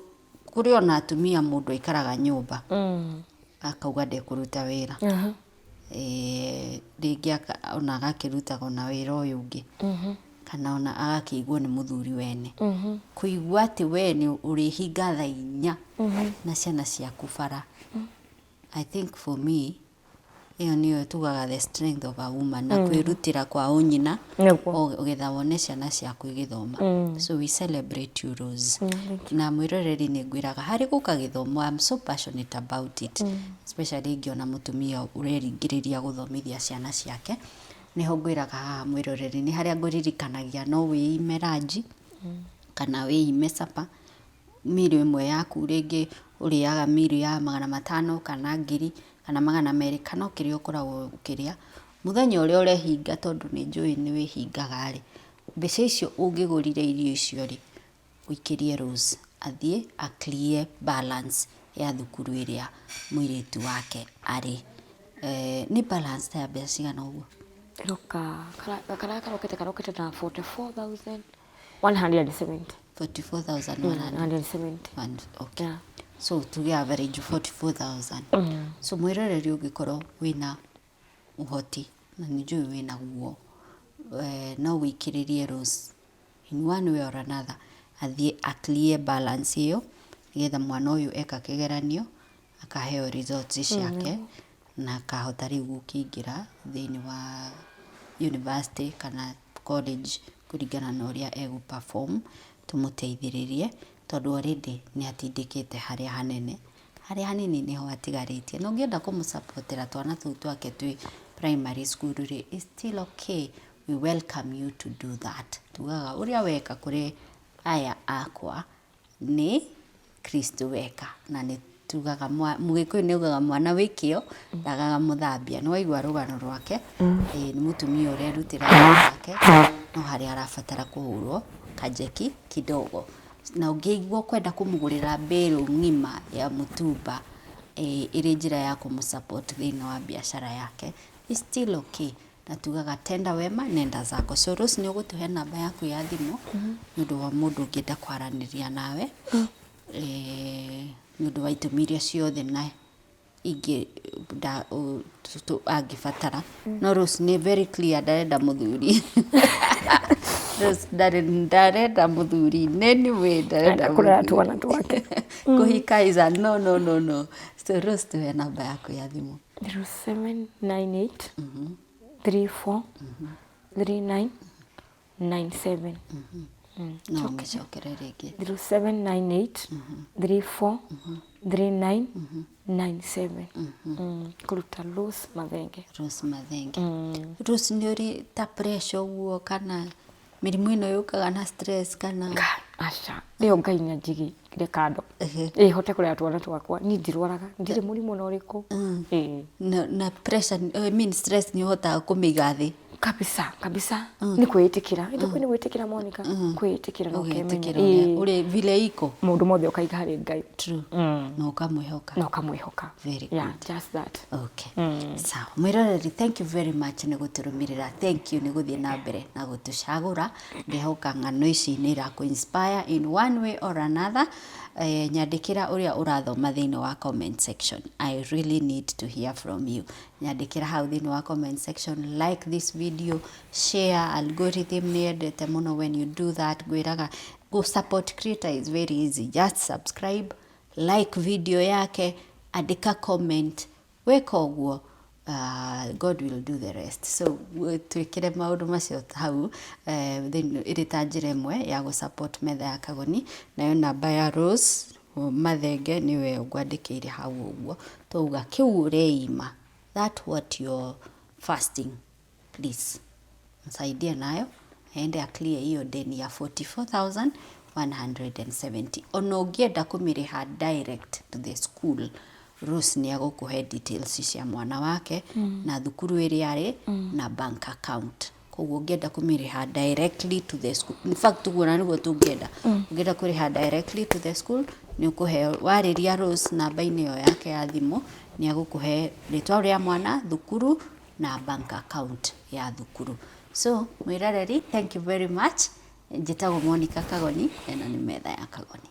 kũrĩ ona atumia mũndũ aikaraga nyũmba akauga ndekũruta wĩra. Rĩngĩ ona agakĩrutaga ona wĩra ũyũ ũngĩ kana ona agakĩiguo nĩ mũthuri wene. Kũigua atĩ we nĩ ũrĩhinga thaa inya na ciana ciaku bara. I think for me ĩyo nĩyo tugaga the strength of a woman na kwĩrutĩra kwa ũnyina getha wone ciana ciaku igĩthoma. So we celebrate you Rose. Na mwĩroreri nĩ ngwĩraga harĩ gũka gĩthomo I'm so passionate about it. Especially ngĩona mũtumia ũreringĩrĩria gũthomithia ciana ciake. Nĩho ngwĩraga haha mwĩroreri nĩ harĩa ngũririkanagia no wĩime ranji kana wĩime supper meal ĩmwe yaku rĩngĩ ũrĩaga meal ya magana matano kana ngiri kana magana merĩ kana o kĩrĩa ũkoragwo ũkĩrĩa. Mũthenya ũrĩa ũrehinga tondũ nĩ njũĩ nĩ wĩhingaga rĩ, mbeca icio ũngĩgũrire irio icio rĩ, ũikĩrie Rose athiĩ a clear balance ya thukuru ĩrĩa mũirĩtu wake arĩ. Nĩ balance ta ya mbeca cigana ũguo? Ĩroka karĩa karokĩte karokĩte na 44,170. 44,170. 170. Okay. Yeah. So tuge average 44,000. So mwĩroreri ũngĩkorwo wĩna ũhoti na nĩ njũĩ wĩna guo no wĩikĩrĩrie Rose in one way or another athiĩ a clear balance ĩyo nĩgetha mwana ũyũ eka kĩgeranio akaheo results ciake na akahota rĩu gũkĩingĩra thĩinĩ wa university kana college kũringana na ũrĩa egũ perform, tũmũteithĩrĩrie tondũ already nĩ atindĩkĩte harĩa hanene, harĩa hanini nĩho atigarĩtie. Na ũngĩenda kũmũsupportĩra twana tũu twake twĩ primary school rĩ, it's still okay, we welcome you to do that. Tugaga ũrĩa weka kũrĩ aya akwa nĩ Kristo weka, na nĩ tugaga Mũgĩkũyũ nĩ augaga mwana wĩ kĩo ndagaga mũthambia. Nĩ waigua rũgano rwake, nĩ mũtumia ũrerutĩra wĩra wake, no harĩa arabatara kũhũrwo kajeki kidogo. Na ũngĩigua ũkwenda kũmũgũrĩra mbĩrũ ng'ima ya mũtumba ĩrĩ njĩra ya kũmũ support thĩinĩ wa biacara yake, it's still okay. Na tugaga tenda wema nenda zako. So Rose, nĩ ũgũtũhe namba yaku ya thimũ nĩ ũndũ wa mũndũ ũngĩenda kwaranĩria nawe, nĩ ũndũ wa itũmi iria ciothe na ingĩ angĩbatara. No Rose nĩ very clear ndarenda mũthuri. Rose ndarenda mũthuri. Anyway, ndarenda kũrera twana twake. Kũhika is a no no no no. So Rose, tũhe namba yaku ya thimũ. 0798 34 39 97. No ũmĩcokere rĩngĩ. 0798 34 39 97. Kũruta Rose Mathenge. Rose Mathenge. Rose, nĩ ũrĩ ta pressure ũguo kana mĩrimũ ĩno yũkaga na stress kana? Aca, ĩyo Ngai nĩ anjigĩire kando ĩhote kũrera twana twakwa. Niĩ ndirwaraga, ndirĩ mũrimũ na ũrĩkũ. Ĩĩ. Na pressure, I mean stress, nĩ ũhotaga kũmĩiga thĩ? Kabisa kabisa, nĩ kwĩĩtĩkĩra. Ĩndĩ nĩ gwĩtĩkĩra, Monica, kwĩĩtĩkĩra na ũkemenya. Ũgetĩkĩra ũrĩa ũrĩ vile iko. Maũndũ mothe ũkaiga harĩ Ngai. True. Na ũkamwĩhoka. Na ũkamwĩhoka. Very Yeah, good. just that. Okay. Sawa. Mwĩroreri, thank you very much nĩ gũtũrũmĩrĩra. Thank you nĩ gũthiĩ na mbere na gũtũcagũra. Ngehoka ng'ano ici nĩ irakũ inspire in one way or another. Nyandĩkĩra ũrĩa ũrathoma thĩinĩ wa comment section. I really need to hear from you. Nyandĩkĩra hau thĩinĩ wa comment section, like this video, share. Algorithm nĩ yendete mũno when you do that. Ngwĩraga go support creator is very easy. Just subscribe, like video yake, andĩka comment. Weka ũguo, God will do the rest. So twĩkĩre maũndũ macio hau ĩrĩ ta njĩra ĩmwe ya gũ support metha ya Kagoni. Nayo namba ya Rose Mathenge nĩwe ngwandĩkĩire hau ũguo. Twauga kĩu ũreima, that what you're fasting, please msaidie nayo aende aclear hiyo deni ya 44,170. Ona ũngĩenda kũmĩrĩha direct to the school, Rose nĩ agũkũhe details cia mwana wake na thukuru ĩrĩa arĩ na bank account. Koguo ũngĩenda kũmĩrĩha directly to the school, in fact ũguo na nĩguo tũngĩenda, ũngĩenda kũrĩha directly to the school, nĩ ũkũheo warĩria Rose namba-inĩ ĩyo yake ya thimũ, nĩ agũkũhe rĩtwa rĩa mwana, thukuru na bank account ya thukuru. So mwĩroreri, thank you very much. Njĩtagwo Monica Kagoni, ĩno nĩ metha ya Kagoni.